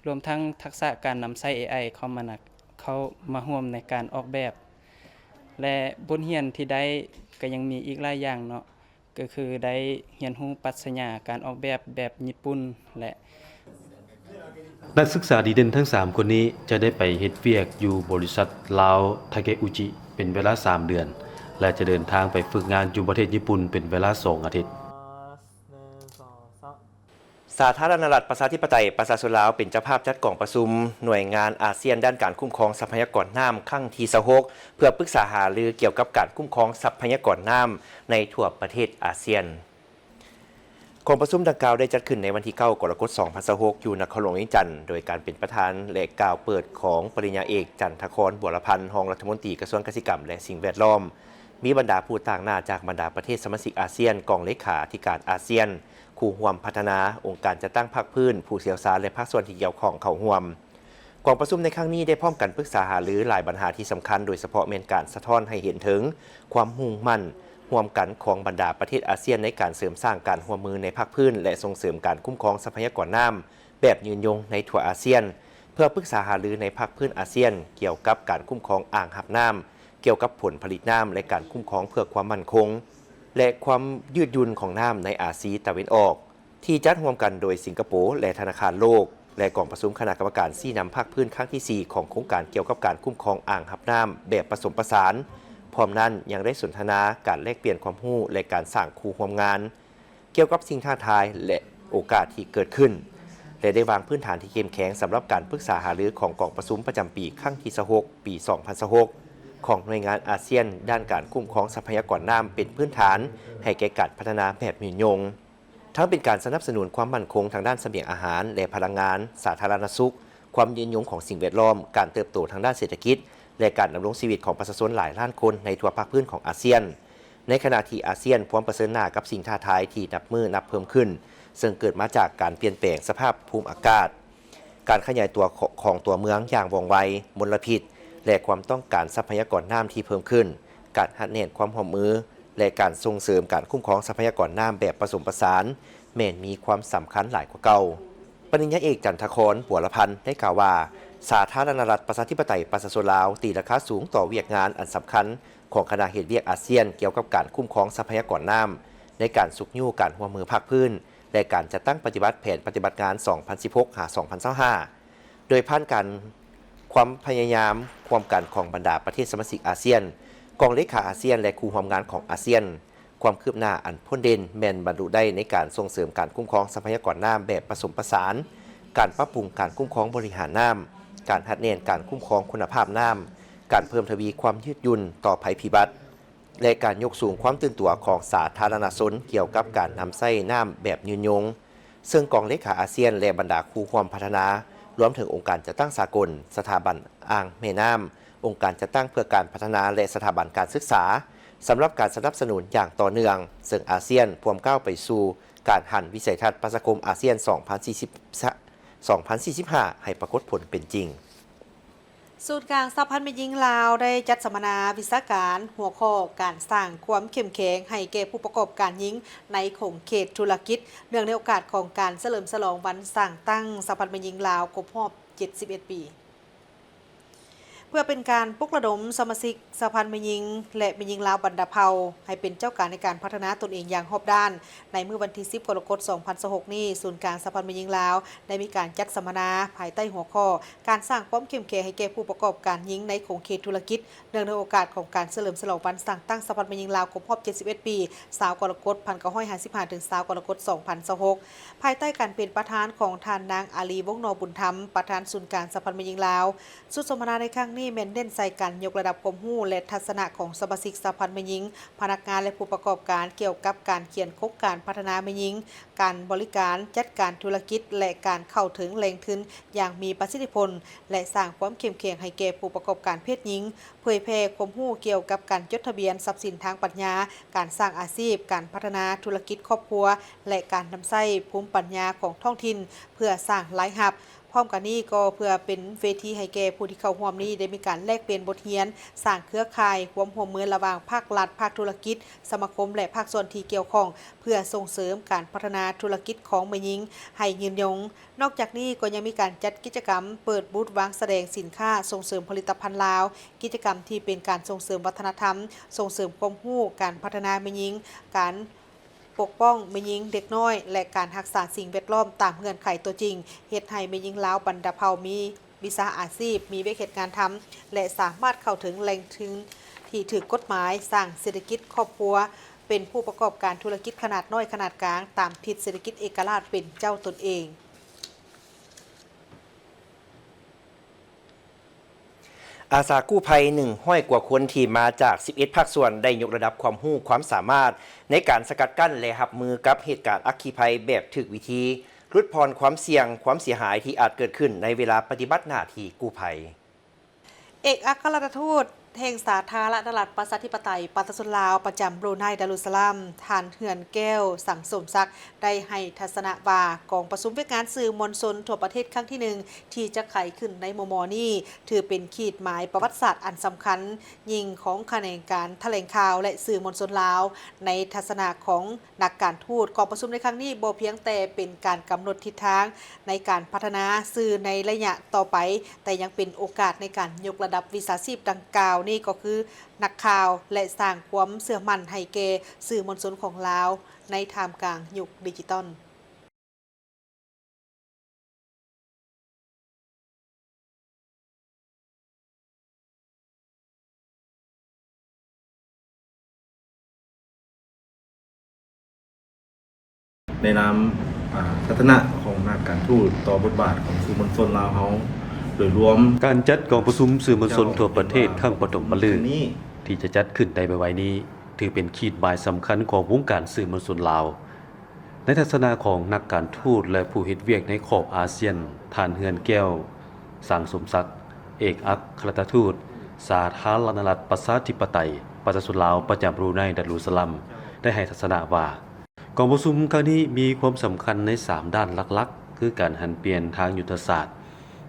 ລວມທັງທັກສະການນຳໃຊ້ ເອໄອ ເຂົ້າມານະ ເຂົ້າມາຮ່ວມໃນການອອກແບບ ແລະ ບົດຮຽນທີ່ໄດ້ກໍຍັງມີອີກຫຼາຍຢ່າງເນາະ, ກໍຄືໄດ້ຮຽນຮູ້ປັດຊະຍາການອອກແບບແບບຍີ່ປຸ່ນ ແລະ ນັກສຶກສາດີເດັ່ນທັງສາມຄົນນີ້ຈະໄດ້ໄປເຮັດວຽກຢູ່ບໍລິສັດລາວ Takeuchi ເປັນເວລາສາມເດືອນ ແລະ ຈະເດີນທາງໄປຝຶກງານຢູ່ປະເທດຍີ່ປຸ່ນເປັນເວລາສອງອາທິດ. ສາທາລະນະລັດ ປະຊາທິປະໄຕ ປະຊາຊົນລາວ ເປັນເຈົ້າພາບຈັດກອງປະຊຸມໜ່ວຍງານອາຊຽນດ້ານການຄຸ້ມຄອງຊັບພະຍາກອນນ້ຳຄັ້ງທີຊາວຫົກ ເພື່ອປຶກສາຫາລືກ່ຽວກັບການຄຸ້ມຄອງຊັບພະຍາກອນນ້ຳໃນທົ່ວປະເທດອາຊຽນ. ກອງປະຊຸມດັ່ງກ່າວໄດ້ຈັດຂຶ້ນໃນວັນທີເກົ້າ ກໍລະກົດ ສອງພັນຊາວຫົກ ຢູ່ນະຄອນຫຼວງວຽງຈັນ ໂດຍການເປັນປະທານ ແລະ ກ່າວເປີດຂອງປະລິນຍາເອກ ຈັນທະຄອນ ບົວລະພັນ ຮອງລັດຖະມົນຕີກະຊວງກະສິກຳ ແລະ ສິ່ງແວດລ້ອມ, ມີບັນດາຜູ້ຕາງໜ້າຈາກບັນດາປະເທດສະມາຊິກອາຊຽນ, ກອງເລຂາທິການອາຊຽນ, ຄູ່ຮ່ວມພັດທະນາ, ອົງການຈັດຕັ້ງພາກພື້ນ, ຜູ້ຊ່ຽວຊານ ແລະ ພາກສ່ວນທີ່ກ່ຽວຂ້ອງເຂົ້າຮ່ວມ. ກອງປະຊຸມໃນຄັ້ງນີ້ໄດ້ພ້ອມກັນປຶກສາຫາລືຫຼາຍບັນຫາທີ່ສຳຄັນ, ໂດຍສະເພາະແມ່ນການສະທ້ອນໃຫ້ເຫັນເຖິງຄວາມມຸ່ງໝັ້ນຮ່ວມກັນຂອງບັນດາປະເທດອາຊຽນໃນການເສີມສ້າງການຮ່ວມມືໃນພາກພື້ນ ແລະ ສົ່ງເສີມການຄຸ້ມຄອງຊັບພະຍາກອນນ້ຳແບບຍືນຍົງໃນທົ່ວອາຊຽນ, ເພື່ອປຶກສາຫາລືໃນພາກພື້ນອາຊຽນກ່ຽວກັບການຄຸ້ມຄອງອ່າງຮັບນ້ຳ, ກ່ຽວກັບຜົນຜະລິດນ້ຳ ແລະ ການຄຸ້ມຄອງເພື່ອຄວາມໝັ້ນຄົງ ແລະ ຄວາມຍືດຫຍຸ່ນຂອງນ້ຳໃນອາຊີຕາເວັນອອກ. ທີ່ຈັດຮ່ວມກັນໂດຍສິງກະໂປ ແລະ ທະນາຄານໂລກ ແລະ ກອງປະຊຸມຄະນະກຳມະການຊີ້ນຳພາກພື້ນຄັ້ງທີສີ່ ຂອງໂຄງການກ່ຽວກັບການຄຸ້ມຄອງອ່າງຮັບນ້ຳແບບປະສົມປະສານ. ພ້ອມນັ້ນຍັງໄດ້ສົນທະນາການແລກປ່ຽນຄວາມຮູ້ ແລະ ການສ້າງຄູ່ຮ່ວມງານ ກ່ຽວກັບສິ່ງທ້າທາຍ ແລະ ໂອກາດທີ່ເກີດຂຶ້ນ ແລະ ໄດ້ວາງພື້ນຖານທີ່ເຂັ້ມແຂງສຳລັບການປຶກສາຫາລືຂອງກອງປະຊຸມປະຈຳປີຄັ້ງທີຊາວຫົກ ປີສອງພັນຊາວຫົກ ຂອງໜ່ວຍງານອາຊຽນດ້ານການຄຸ້ມຄອງຊັບພະຍາກອນນ້ຳເປັນພື້ນຖານໃຫ້ແກ່ການພັດທະນາແບບຍືນຍົງ. ທັງເປັນການສະໜັບສະໜູນຄວາມໝັ້ນຄົງທາງດ້ານສະບຽງອາຫານ ແລະ ພະລັງງານ, ສາທາລະນະສຸກ, ຄວາມຍືນຍົງຂອງສິ່ງແວດລ້ອມ, ການເຕີບໂຕທາງດ້ານເສດຖະກິດ ແລະ ການດຳລົງຊີວິດຂອງປະຊາຊົນຫຼາຍລ້ານຄົນໃນທົ່ວພາກພື້ນຂອງອາຊຽນ, ໃນຂະນະທີ່ອາຊຽນພວມປະເຊີນໜ້າກັບສິ່ງທ້າທາຍທີ່ນັບມື້ນັບເພີ່ມຂຶ້ນ, ເຊິ່ງເກີດມາຈາກການປ່ຽນແປງສະພາບພູມອາກາດ, ການຂະຫຍາຍຕົວຂອງຕົວເມືອງຢ່າງວ່ອງໄວ, ມົນລະພິດ ແລະ ຄວາມຕ້ອງການຊັບພະຍາກອນນ້ຳທີ່ເພີ່ມຂຶ້ນ, ການຮັດແໜ້ນຄວາມຮ່ວມມື ແລະ ການສົ່ງເສີມການຄຸ້ມຄອງຊັບພະຍາກອນນ້ຳແບບປະສົມປະສານ ແມ່ນມີຄວາມສຳຄັນຫຼາຍກວ່າເກົ່າ. ປະລິນຍາເອກ ຈັນທະຄອນ ບົວລະພັນ ໄດ້ກ່າວວ່າ ສາທາລະນະລັດ ປະຊາທິປະໄຕ ປະຊາຊົນລາວ ຕີລາຄາສູງຕໍ່ວຽກງານອັນສຳຄັນຂອງຄະນະເຮັດວຽກອາຊຽນກ່ຽວກັບການຄຸ້ມຄອງຊັບພະຍາກອນນ້ຳ ໃນການຊຸກຍູ້ການຮ່ວມມືພາກພື້ນ ແລະ ການຈັດຕັ້ງປະຕິບັດແຜນປະຕິບັດງານ ສອງພັນສິບຫົກ ຫາ ສອງພັນຊາວຫ້າ ໂດຍຜ່ານການຄວາມພະຍາຍາມຮ່ວມກັນຂອງບັນດາປະເທດສະມາຊິກອາຊຽນ, ກອງເລຂາອາຊຽນ ແລະ ຄູ່ຮ່ວມງານຂອງອາຊຽນ, ຄວາມຄືບໜ້າອັນພົ້ນເດັ່ນແມ່ນບັນລຸໄດ້ໃນການສົ່ງເສີມການຄຸ້ມຄອງຊັບພະຍາກອນນ້ຳແບບປະສົມປະສານ, ການປັບປຸງການຄຸ້ມຄອງບໍລິຫານນ້ຳ, ການຮັດແໜ້ນການຄຸ້ມຄອງຄຸນນະພາບນ້ຳ, ການເພີ່ມທະວີຄວາມຍືດຫຍຸ່ນຕໍ່ໄພພິບັດ ແລະ ການຍົກສູງຄວາມຕື່ນຕົວຂອງສາທາລະນະຊົນກ່ຽວກັບການນຳໃຊ້ນ້ຳແບບຍືນຍົງ, ເຊິ່ງກອງເລຂາອາຊຽນ ແລະ ບັນດາຄູ່ຮ່ວມພັດທະນາ, ລວມເຖິງອົງການຈັດຕັ້ງສາກົນ, ສະຖາບັນອ່າງແມ່ນ້ຳ, ອົງການຈັດຕັ້ງເພື່ອການພັດທະນາ ແລະ ສະຖາບັນການສຶກສາ, ສຳລັບການສະໜັບສະໜູນຢ່າງຕໍ່ເນື່ອງ, ເຊິ່ງອາຊຽນພວມກ້າວໄປສູ່ການຫັນວິໄສທັດປະຊາຄົມອາຊຽນ ສອງພັນສີ່ສິບ ສະ ສອງພັນສີ່ສິບຫ້າ ໃຫ້ປາກົດຜົນເປັນຈິງ. ສູນກາງສະຫະພັນແມ່ຍິງລາວ ໄດ້ຈັດສຳມະນາວິຊາການ ຫົວຂໍ້ການສ້າງຄວາມເຂັ້ມແຂງໃຫ້ແກ່ຜູ້ປະກອບການຍິງໃນຂົງເຂດທຸລະກິດ ເນື່ອງໃນໂອກາດຂອງການສະເຫຼີມສະຫຼອງວັນສ້າງຕັ້ງສະຫະພັນແມ່ຍິງລາວຄົບຮອບເຈັດສິບເອັດປີ. ເພື່ອເປັນການປຸກລະດົມສະມາຊິກສະຫະພັນແມ່ຍິງ ແລະ ແມ່ຍິງລາວບັນດາເຜົ່າ ໃຫ້ເປັນເຈົ້າການໃນການພັດທະນາຕົນເອງຢ່າງຮອບດ້ານ, ໃນມື້ວັນທີສິບ ກໍລະກົດ ສອງພັນຊາວຫົກນີ້, ສູນກາງສະຫະພັນແມ່ຍິງລາວ ໄດ້ມີການຈັດສຳມະນາພາຍໃຕ້ຫົວຂໍ້ ການສ້າງຄວາມເຂັ້ມແຂງໃຫ້ແກ່ຜູ້ປະກອບການຍິງໃນຂົງເຂດທຸລະກິດ ເນື່ອງໃນໂອກາດຂອງການສະເຫຼີມສະຫຼອງວັນສ້າງຕັ້ງສະຫະພັນແມ່ຍິງລາວຄົບຮອບເຈັດສິບເອັດປີ ຊາວ ກໍລະກົດ ພັນເກົ້າຮ້ອຍຫ້າສິບຫ້າ ເຖິງ ຊາວ ກໍລະກົດ ສອງພັນຊາວຫົກ ພາຍໃຕ້ການເປັນປະທານຂອງທ່ານນາງ ອາລີ ວົງນໍບຸນທຳ ປະທານສູນກາງສະຫະພັນແມ່ຍິງລາວ. ຊຸດສຳມະນາໃນຄັ້ງນີ້ ນີ້ແມ່ນເນັ້ນໃສ່ການຍົກລະດັບຄວາມຮູ້ ແລະ ທັດສະນະຂອງສະມາຊິກສະຫະພັນແມ່ຍິງ, ພະນັກງານ ແລະ ຜູ້ປະກອບການ ກ່ຽວກັບການຂຽນໂຄງການພັດທະນາແມ່ຍິງ, ການບໍລິການ, ຈັດການທຸລະກິດ ແລະ ການເຂົ້າເຖິງແຫຼ່ງທຶນຢ່າງມີປະສິດທິຜົນ ແລະ ສ້າງຄວາມເຂັ້ມແຂງໃຫ້ແກ່ຜູ້ປະກອບການເພດຍິງ, ເຜີຍແຜ່ຄວາມຮູ້ກ່ຽວກັບການຈົດທະບຽນຊັບສິນທາງປັນຍາ, ການສ້າງອາຊີບ, ການພັດທະນາທຸລະກິດຄອບຄົວ ແລະ ການນຳໃຊ້ພູມປັນຍາຂອງທ້ອງຖິ່ນເພື່ອສ້າງລາຍຮັບ. ພ້ອມກັນນີ້ກໍເພື່ອເປັນເວທີໃຫ້ແກ່ຜູ້ທີ່ເຂົ້າຮ່ວມນີ້ໄດ້ມີການແລກປ່ຽນບົດຮຽນ, ສ້າງເຄືອຂ່າຍຄວາມຮ່ວມມືລະຫວ່າງພາກລັດ, ພາກທຸລະກິດ, ສະມາຄົມ ແລະ ພາກສ່ວນທີ່ກ່ຽວຂ້ອງ ເພື່ອສົ່ງເສີມການພັດທະນາທຸລະກິດຂອງແມ່ຍິງໃຫ້ຍືນຍົງ. ນອກຈາກນີ້ກໍຍັງມີການຈັດກິດຈະກຳເປີດບູດວາງສະແດງສິນຄ້າ, ສົ່ງເສີມຜະລິດຕະພັນລາວ, ກິດຈະກຳທີ່ເປັນການສົ່ງເສີມວັດທະນະທຳ, ສົ່ງເສີມຄວາມຮູ້, ການພັດທະນາແມ່ຍິງ, ການ ປົກປ້ອງແມ່ຍິງ, ເດັກນ້ອຍ ແລະ ການຮັກສາສິ່ງແວດລ້ອມຕາມເງື່ອນໄຂຕົວຈິງ, ເຮັດໃຫ້ແມ່ຍິງລາວບັນດາເຜົ່າມີວິຊາອາຊີບ, ມີວຽກເຮັດງານທຳ ແລະ ສາມາດເຂົ້າເຖິງແຫຼ່ງທຶນທີ່ຖືກກົດໝາຍ, ສ້າງເສດຖະກິດຄອບຄົວ, ເປັນຜູ້ປະກອບການທຸລະກິດຂະໜາດນ້ອຍຂະໜາດກາງ ຕາມທິດເສດຖະກິດເອກະລາດເປັນເຈົ້າຕົນເອງ. ອາສາກູ້ໄພໜຶ່ງຮ້ອຍກວ່າຄົນທີ່ມາຈາກສິບເອັດພາກສ່ວນ ໄດ້ຍົກລະດັບຄວາມຮູ້ຄວາມສາມາດໃນການສະກັດກັ້ນ ແລະ ຮັບມືກັບເຫດການອັກຄີໄພແບບຖືກວິທີ, ຫຼຸດຜ່ອນຄວາມສ່ຽງຄວາມເສຍຫາຍທີ່ອາດເກີດຂຶ້ນໃນເວລາປະຕິບັດໜ້າທີ່ກູ້ໄພ. ເອກອັກຄະລັດຖະທູດ ແຫ່ງສາທາລະນະລັດ ປະຊາທິປະໄຕ ປະຊາຊົນລາວ ປະຈຳບຣູໄນ ດາລຸດສະລາມ ທ່ານ ເຮືອນແກ້ວ ສັງສົມສັກ ໄດ້ໃຫ້ທັດສະນະວ່າ ກອງປະຊຸມວຽກງານສື່ມວນຊົນທົ່ວປະເທດຄັ້ງທີໜຶ່ງ ທີ່ຈະໄຂຂຶ້ນໃນມໍ່ໆນີ້ ຖືເປັນຂີດໝາຍປະຫວັດສາດອັນສຳຄັນຍິ່ງຂອງຂະແໜງການຖະແຫຼງຂ່າວ ແລະ ສື່ມວນຊົນລາວ. ໃນທັດສະນະຂອງ ນັກການທູດ, ກອງປະຊຸມໃນຄັ້ງນີ້ບໍ່ພຽງແຕ່ເປັນການກຳນົດທິດທາງໃນການພັດທະນາສື່ໃນໄລຍະຕໍ່ໄປ, ແຕ່ຍັງເປັນໂອກາດໃນການຍົກລະດັບວິຊາຊີບດັ່ງກ່າວນີ້ກໍຄືນັກຂ່າວ ແລະ ສ້າງຄວາມເຊື່ອໝັ້ນໃຫ້ແກ່ສື່ມວນຊົນຂອງລາວໃນທ່າມກາງຍຸກດິຈິຕອນ. ໃນນາມ ອາ ທັດສະນະຂອງນັກການທູດຕໍ່ບົດບາດຂອງສື່ມວນຊົນລາວເຮົາໂດຍລວມ. ການຈັດກອງປະຊຸມສື່ມວນຊົນທົ່ວປະເທດຄັ້ງປະຖົມມະລຶກ ທີ່ຈະຈັດຂຶ້ນໃນໄວໆນີ້ ຖືເປັນຂີດໝາຍສຳຄັນຂອງວົງການສື່ມວນຊົນລາວ. ໃນທັດສະນະຂອງນັກການທູດ ແລະ ຜູ້ເຮັດວຽກໃນຂອບອາຊຽນ, ທ່ານ ເຮືອນແກ້ວ ສັງສົມສັກ, ເອກອັກຄະລັດຖະທູດ ສາທາລະນະລັດ ປະຊາທິປະໄຕ ປະຊາຊົນລາວ ປະຈຳບຣູໄນ ດາລຸດສະລາມ ໄດ້ໃຫ້ທັດສະນະວ່າ ກອງປະຊຸມຄັ້ງນີ້ມີຄວາມສຳຄັນໃນສາມດ້ານຫຼັກໆ ຄື ການຫັນປ່ຽນທາງຍຸດທະສາດ,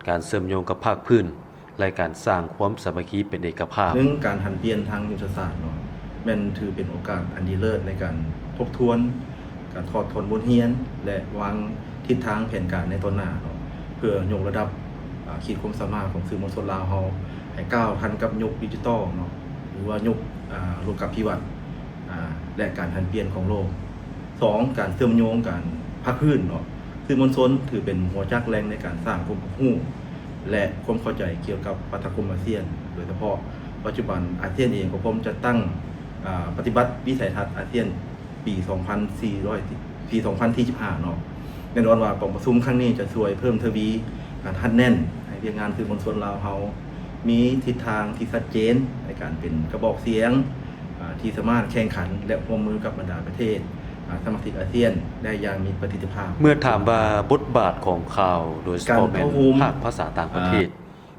ການເຊື່ອມໂຍງກັບພາກພື້ນ ແລະ ການສ້າງຄວາມສາມັກຄີເປັນເອກະພາບ. ໜຶ່ງ, ການຫັນປ່ຽນທາງຍຸດທະສາດເນາະ ແມ່ນຖືເປັນໂອກາດອັນດີເລີດໃນການທົບທວນ, ການຖອດຖອນບົດຮຽນ ແລະ ວາງທິດທາງແຜນການໃນຕໍ່ໜ້າເນາະ ເພື່ອຍົກລະດັບ ອາ ຂີດຄວາມສາມາດຂອງສື່ມວນຊົນລາວເຮົາໃຫ້ກ້າວທັນກັບຍຸກດິຈິຕອນເນາະ ຫຼືວ່າຍຸກ ອາ ໂລກາພິວັດ ອາ ແລະ ການຫັນປ່ຽນຂອງໂລກ. ສອງ, ການເຊື່ອມໂຍງກັນພາກພື້ນເນາະ ສື່ມວນຊົນຖືເປັນຫົວຈັກແຫຼ່ງໃນການສ້າງຄວາມຮັບຮູ້ ແລະ ຄວາມເຂົ້າໃຈກ່ຽວກັບປະຊາຄົມອາຊຽນ. ໂດຍສະເພາະປັດຈຸບັນອາຊຽນເອງກໍພ້ອມຈັດຕັ້ງ ອາ ປະຕິບັດວິໄສທັດອາຊຽນປີສອງພັນສີ່ຮ້ອຍ ປີສອງພັນສີ່ສິບຫ້າເນາະ. ແນ່ນອນວ່າກອງປະຊຸມຄັ້ງນີ້ຈະຊ່ວຍເພີ່ມທະວີການຮັດແໜ້ນໃຫ້ວຽກງານສື່ມວນຊົນລາວເຮົາມີທິດທາງທີ່ຊັດເຈນໃນການເປັນກະບອກສຽງ ອາ ທີ່ສາມາດແຂ່ງຂັນ ແລະ ຮ່ວມມືກັບບັນດາປະເທດ ອາ ສະມາຊິກອາຊຽນໄດ້ຢ່າງມີປະສິດທິພາບ. ເມື່ອຖາມວ່າບົດບາດຂອງຂ່າວ ໂດຍສະເພາະແມ່ນພາກພາສາຕ່າງປະເທດ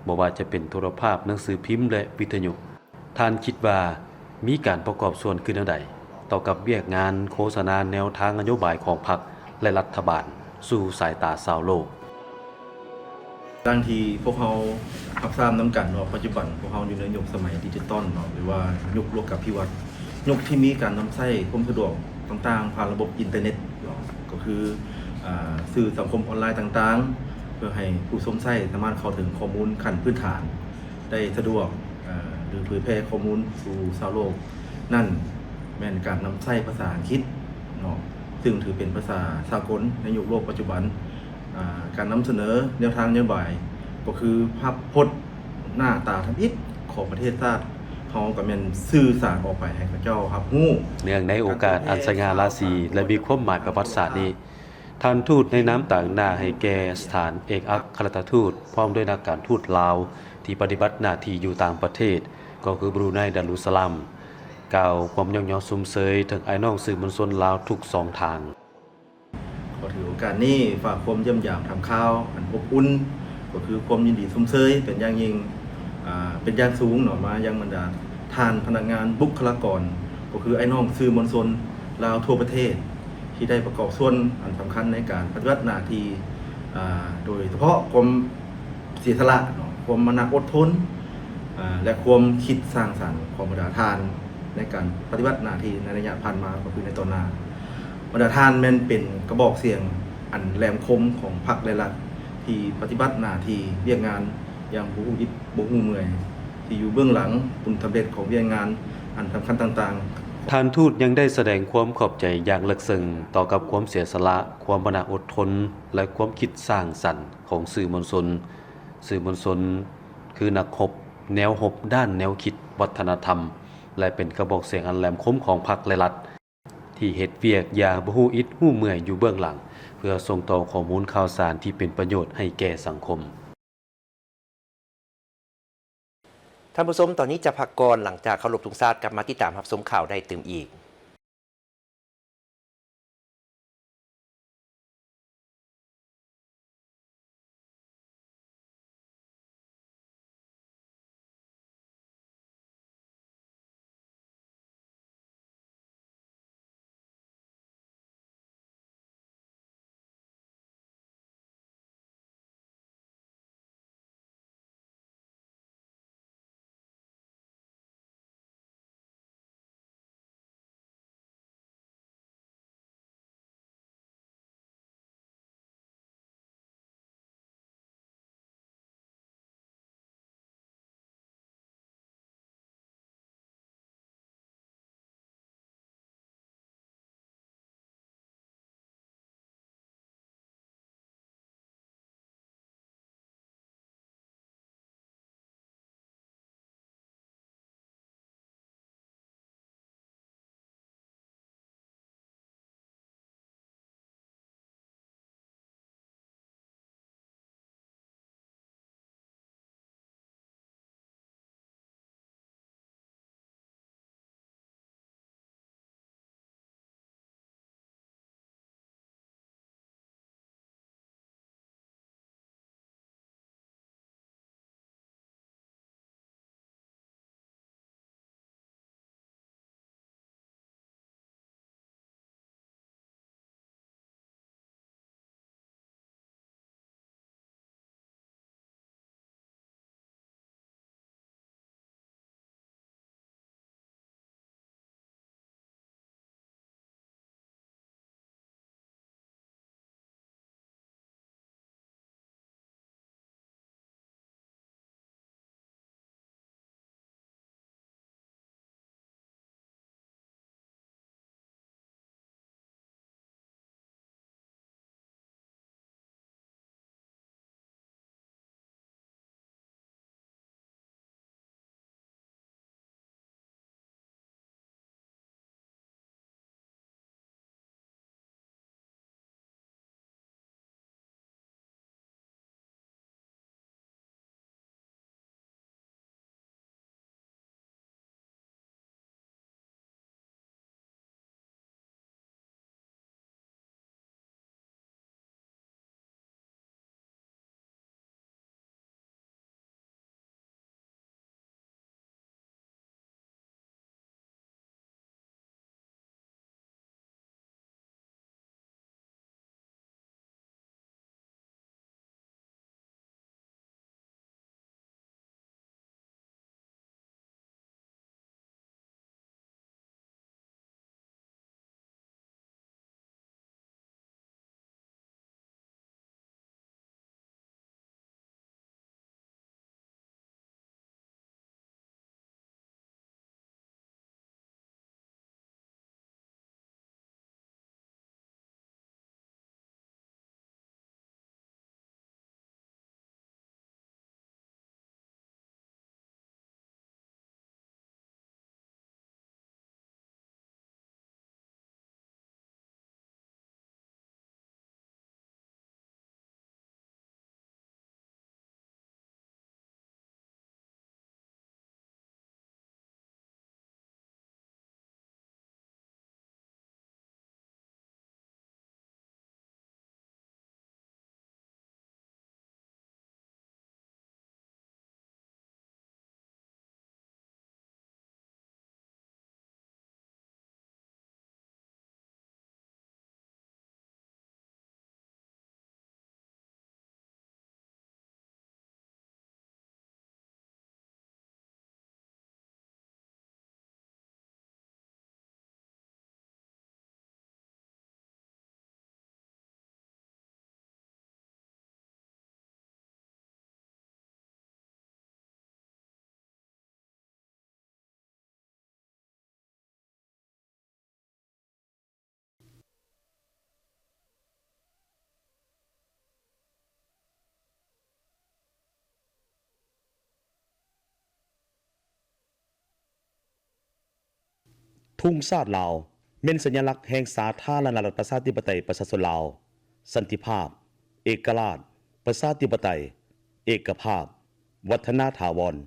ບໍ່ວ່າຈະເປັນໂທລະພາບ, ໜັງສືພິມ ແລະ ວິທະຍຸ, ທ່ານຄິດວ່າມີການປະກອບສ່ວນຄືແນວໃດຕໍ່ກັບວຽກງານໂຄສະນາແນວທາງນະໂຍບາຍຂອງພັກ ແລະ ລັດຖະບານສູ່ສາຍຕາຊາວໂລກ? ດັ່ງທີ່ພວກເຮົາຮັບຊາບນຳກັນວ່າ ປັດຈຸບັນພວກເຮົາຢູ່ໃນຍຸກສະໄໝດິຈິຕອນເນາະ ຫຼືວ່າຍຸກໂລກາພິວັດ, ຍຸກທີ່ມີການນຳໃຊ້ຄວາມສະດວກຕ່າງໆຜ່ານລະບົບອິນເຕີເນັດເນາະ ກໍຄື ອາ ສື່ສັງຄົມອອນລາຍຕ່າງໆ ເພື່ອໃຫ້ຜູ້ຊົມໃຊ້ສາມາດເຂົ້າເຖິງຂໍ້ມູນຂັ້ນພື້ນຖານໄດ້ສະດວກ ອາ ຫຼືເຜີຍແຜ່ຂໍ້ມູນສູ່ຊາວໂລກນັ້ນ ແມ່ນການນຳໃຊ້ພາສາອັງກິດເນາະ ຊຶ່ງຖືເປັນພາສາສາກົນໃນຍຸກໂລກປັດຈຸບັນ. ອາ ການນຳສະເໜີແນວທາງນະໂຍບາຍ ກໍຄືພາບພົດໜ້າຕາທຳອິດຂອງປະເທດຊາດເຮົາ ກໍແມ່ນສື່ສານອອກໄປໃຫ້ເຂົາເຈົ້າຮັບຮູ້. ເນື່ອງໃນໂອກາດອັນສະຫງ່າລາສີ ແລະ ມີຄວາມໝາຍປະຫວັດສາດນີ້, ທ່ານທູດໃນນາມຕາງໜ້າໃຫ້ແກ່ສະຖານເອກອັກຄະລັດຖະທູດ ພ້ອມດ້ວຍນັກການທູດລາວ ທີ່ປະຕິບັດໜ້າທີ່ຢູ່ຕ່າງປະເທດ ກໍຄືບຣູໄນ ດາລຸດສະລາມ ກ່າວຄວາມຍ້ອງຍໍຊົມເຊີຍເຖິງອ້າຍນ້ອງສື່ມວນຊົນລາວທຸກຊ່ອງທາງ. ຂໍຖືໂອກາດນີ້ຝາກຄວາມຢ້ຽມຢາມຖາມຂ່າວອັນອົບອຸ່ນ ກໍຄືຄວາມຍິນດີຊົມເຊີຍເປັນຢ່າງຍິ່ງ ອາ ເປັນຢ່າງສູງເນາະ ມາຍັງບັນດາທ່ານພະນັກງານບຸກຄະລາກອນ ກໍຄືອ້າຍນ້ອງສື່ມວນຊົນລາວທົ່ວປະເທດ ທີ່ໄດ້ປະກອບສ່ວນອັນສຳຄັນໃນການປະຕິບັດໜ້າທີ່ ອາ ໂດຍສະເພາະຄວາມເສຍສະຫຼະເນາະ ຄວາມມານະອົດທົນ ອາ ແລະ ຄວາມຄິດສ້າງສັນຂອງບັນດາທ່ານໃນການປະຕິບັດໜ້າທີ່ໃນໄລຍະຜ່ານມາ ກໍຄືໃນຕໍ່ໜ້າ. ບັນດາທ່ານແມ່ນເປັນກະບອກສຽງອັນແຫຼມຄົມຂອງພັກ ແລະ ລັດ ທີ່ປະຕິບັດໜ້າທີ່ວຽກງານຢ່າງບໍ່ຮູ້ອິດບໍ່ຮູ້ເມື່ອຍ ທີ່ຢູ່ເບື້ອງຫຼັງຜົນສຳເລັດຂອງວຽກງານອັນສຳຄັນຕ່າງໆ. ທ່ານທູດຍັງໄດ້ສະແດງຄວາມຂອບໃຈຢ່າງເລິກເຊິ່ງຕໍ່ກັບຄວາມເສຍສະຫຼະ, ຄວາມມານະອົດທົນ ແລະ ຄວາມຄິດສ້າງສັນຂອງສື່ມວນຊົນ. ສື່ມວນຊົນຄືນັກຮົບ, ແນວຮົບດ້ານແນວຄິດ, ວັດທະນະທຳ ແລະ ເປັນກະບອກສຽງອັນແຫຼມຄົມຂອງພັກ ແລະ ລັດ ທີ່ເຮັດວຽກຢ່າງບໍ່ຮູ້ອິດຮູ້ເມື່ອຍຢູ່ເບື້ອງຫຼັງ ເພື່ອສົ່ງຕໍ່ຂໍ້ມູນຂ່າວສານທີ່ເປັນປະໂຫຍດໃຫ້ແກ່ສັງຄົມ. ທ່ານຜູ້ຊົມ, ຕອນນີ້ຈະພັກກ່ອນ, ຫຼັງຈາກເຄົາລົບທຸງຊາດ ກັບມາຕິດຕາມຮັບຊົມຂ່າວໄດ້ຕື່ມອີກ. ທຸງຊາດລາວ ແມ່ນສັນຍາລັກແຫ່ງສາທາລະນະລັດ ປະຊາທິປະໄຕ ປະຊາຊົນລາວ, ສັນຕິພາບ, ເອກະລາດ, ປະຊາທິປະໄຕ, ເອກະພາບ, ວັດທະນາຖາວອນ.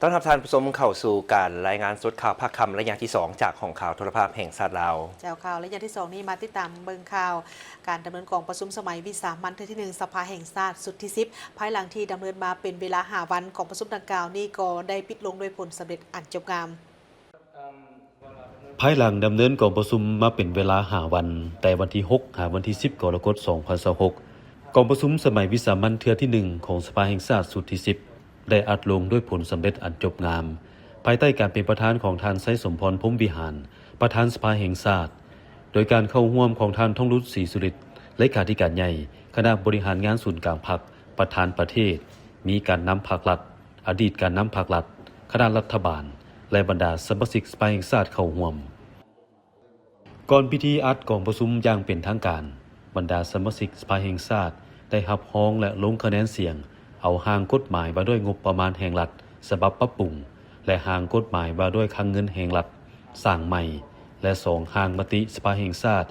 ຕ້ອນຮັບທ່ານຜູ້ຊົມເຂົ້າສູ່ການລາຍງານສົດຂ່າວພາກຄ່ຳໄລຍະທີສອງ ຈາກຫ້ອງຂ່າວໂທລະພາບແຫ່ງຊາດລາວ. ເຈົ້າ, ຂ່າວໄລຍະທີສອງນີ້ມາຕິດຕາມເບິ່ງຂ່າວການດຳເນີນກອງປະຊຸມສະໄໝວິສາມັນເທື່ອທີໜຶ່ງ ສະພາແຫ່ງຊາດຊຸດທີສິບ ພາຍຫຼັງທີ່ດຳເນີນມາເປັນເວລາຫ້າວັນ. ກອງປະຊຸມດັ່ງກ່າວນີ້ກໍໄດ້ປິດລົງດ້ວຍຜົນສຳເລັດອັນຈົບງາມ. ພາຍຫຼັງດຳເນີນກອງປະຊຸມມາເປັນເວລາຫ້າວັນ, ແຕ່ວັນທີຫົກຫາວັນທີສິບ ກໍລະກົດ ສອງພັນຊາວຫົກ, ກອງປະຊຸມສະໄໝວິສາມັນເທື່ອທີໜຶ່ງ ຂອງສະພາແຫ່ງຊາດຊຸດທີສິບ ໄດ້ອັດລົງດ້ວຍຜົນສຳເລັດອັນຈົບງາມ, ພາຍໃຕ້ການເປັນປະທານຂອງທ່ານ ໄຊສົມພອນ ພົມວິຫານ ປະທານສະພາແຫ່ງຊາດ, ໂດຍການເຂົ້າຮ່ວມຂອງທ່ານ ທອງລຸດ ສີສຸລິດ ເລຂາທິການໃຫຍ່ຄະນະບໍລິຫານງານສູນກາງພັກ, ປະທານປະເທດ, ມີການນຳພັກລັດ, ອະດີດການນຳພັກລັດ, ຄະນະລັດຖະບານ ແລະ ບັນດາສະມາຊິກສະພາແຫ່ງຊາດເຂົ້າຮ່ວມ. ກ່ອນພິທີອັດກອງປະຊຸມຢ່າງເປັນທາງການ, ບັນດາສະມາຊິກສະພາແຫ່ງຊາດໄດ້ຮັບຮອງ ແລະ ລົງຄະແນນສຽງເອົາຮ່າງກົດໝາຍວ່າດ້ວຍງົບປະມານແຫ່ງລັດ ສະບັບປັບປຸງ ແລະ ຮ່າງກົດໝາຍວ່າດ້ວຍຄັງເງິນແຫ່ງລັດສ້າງໃໝ່ ແລະ ສອງ ຮ່າງມະຕິສະພາແຫ່ງຊາດ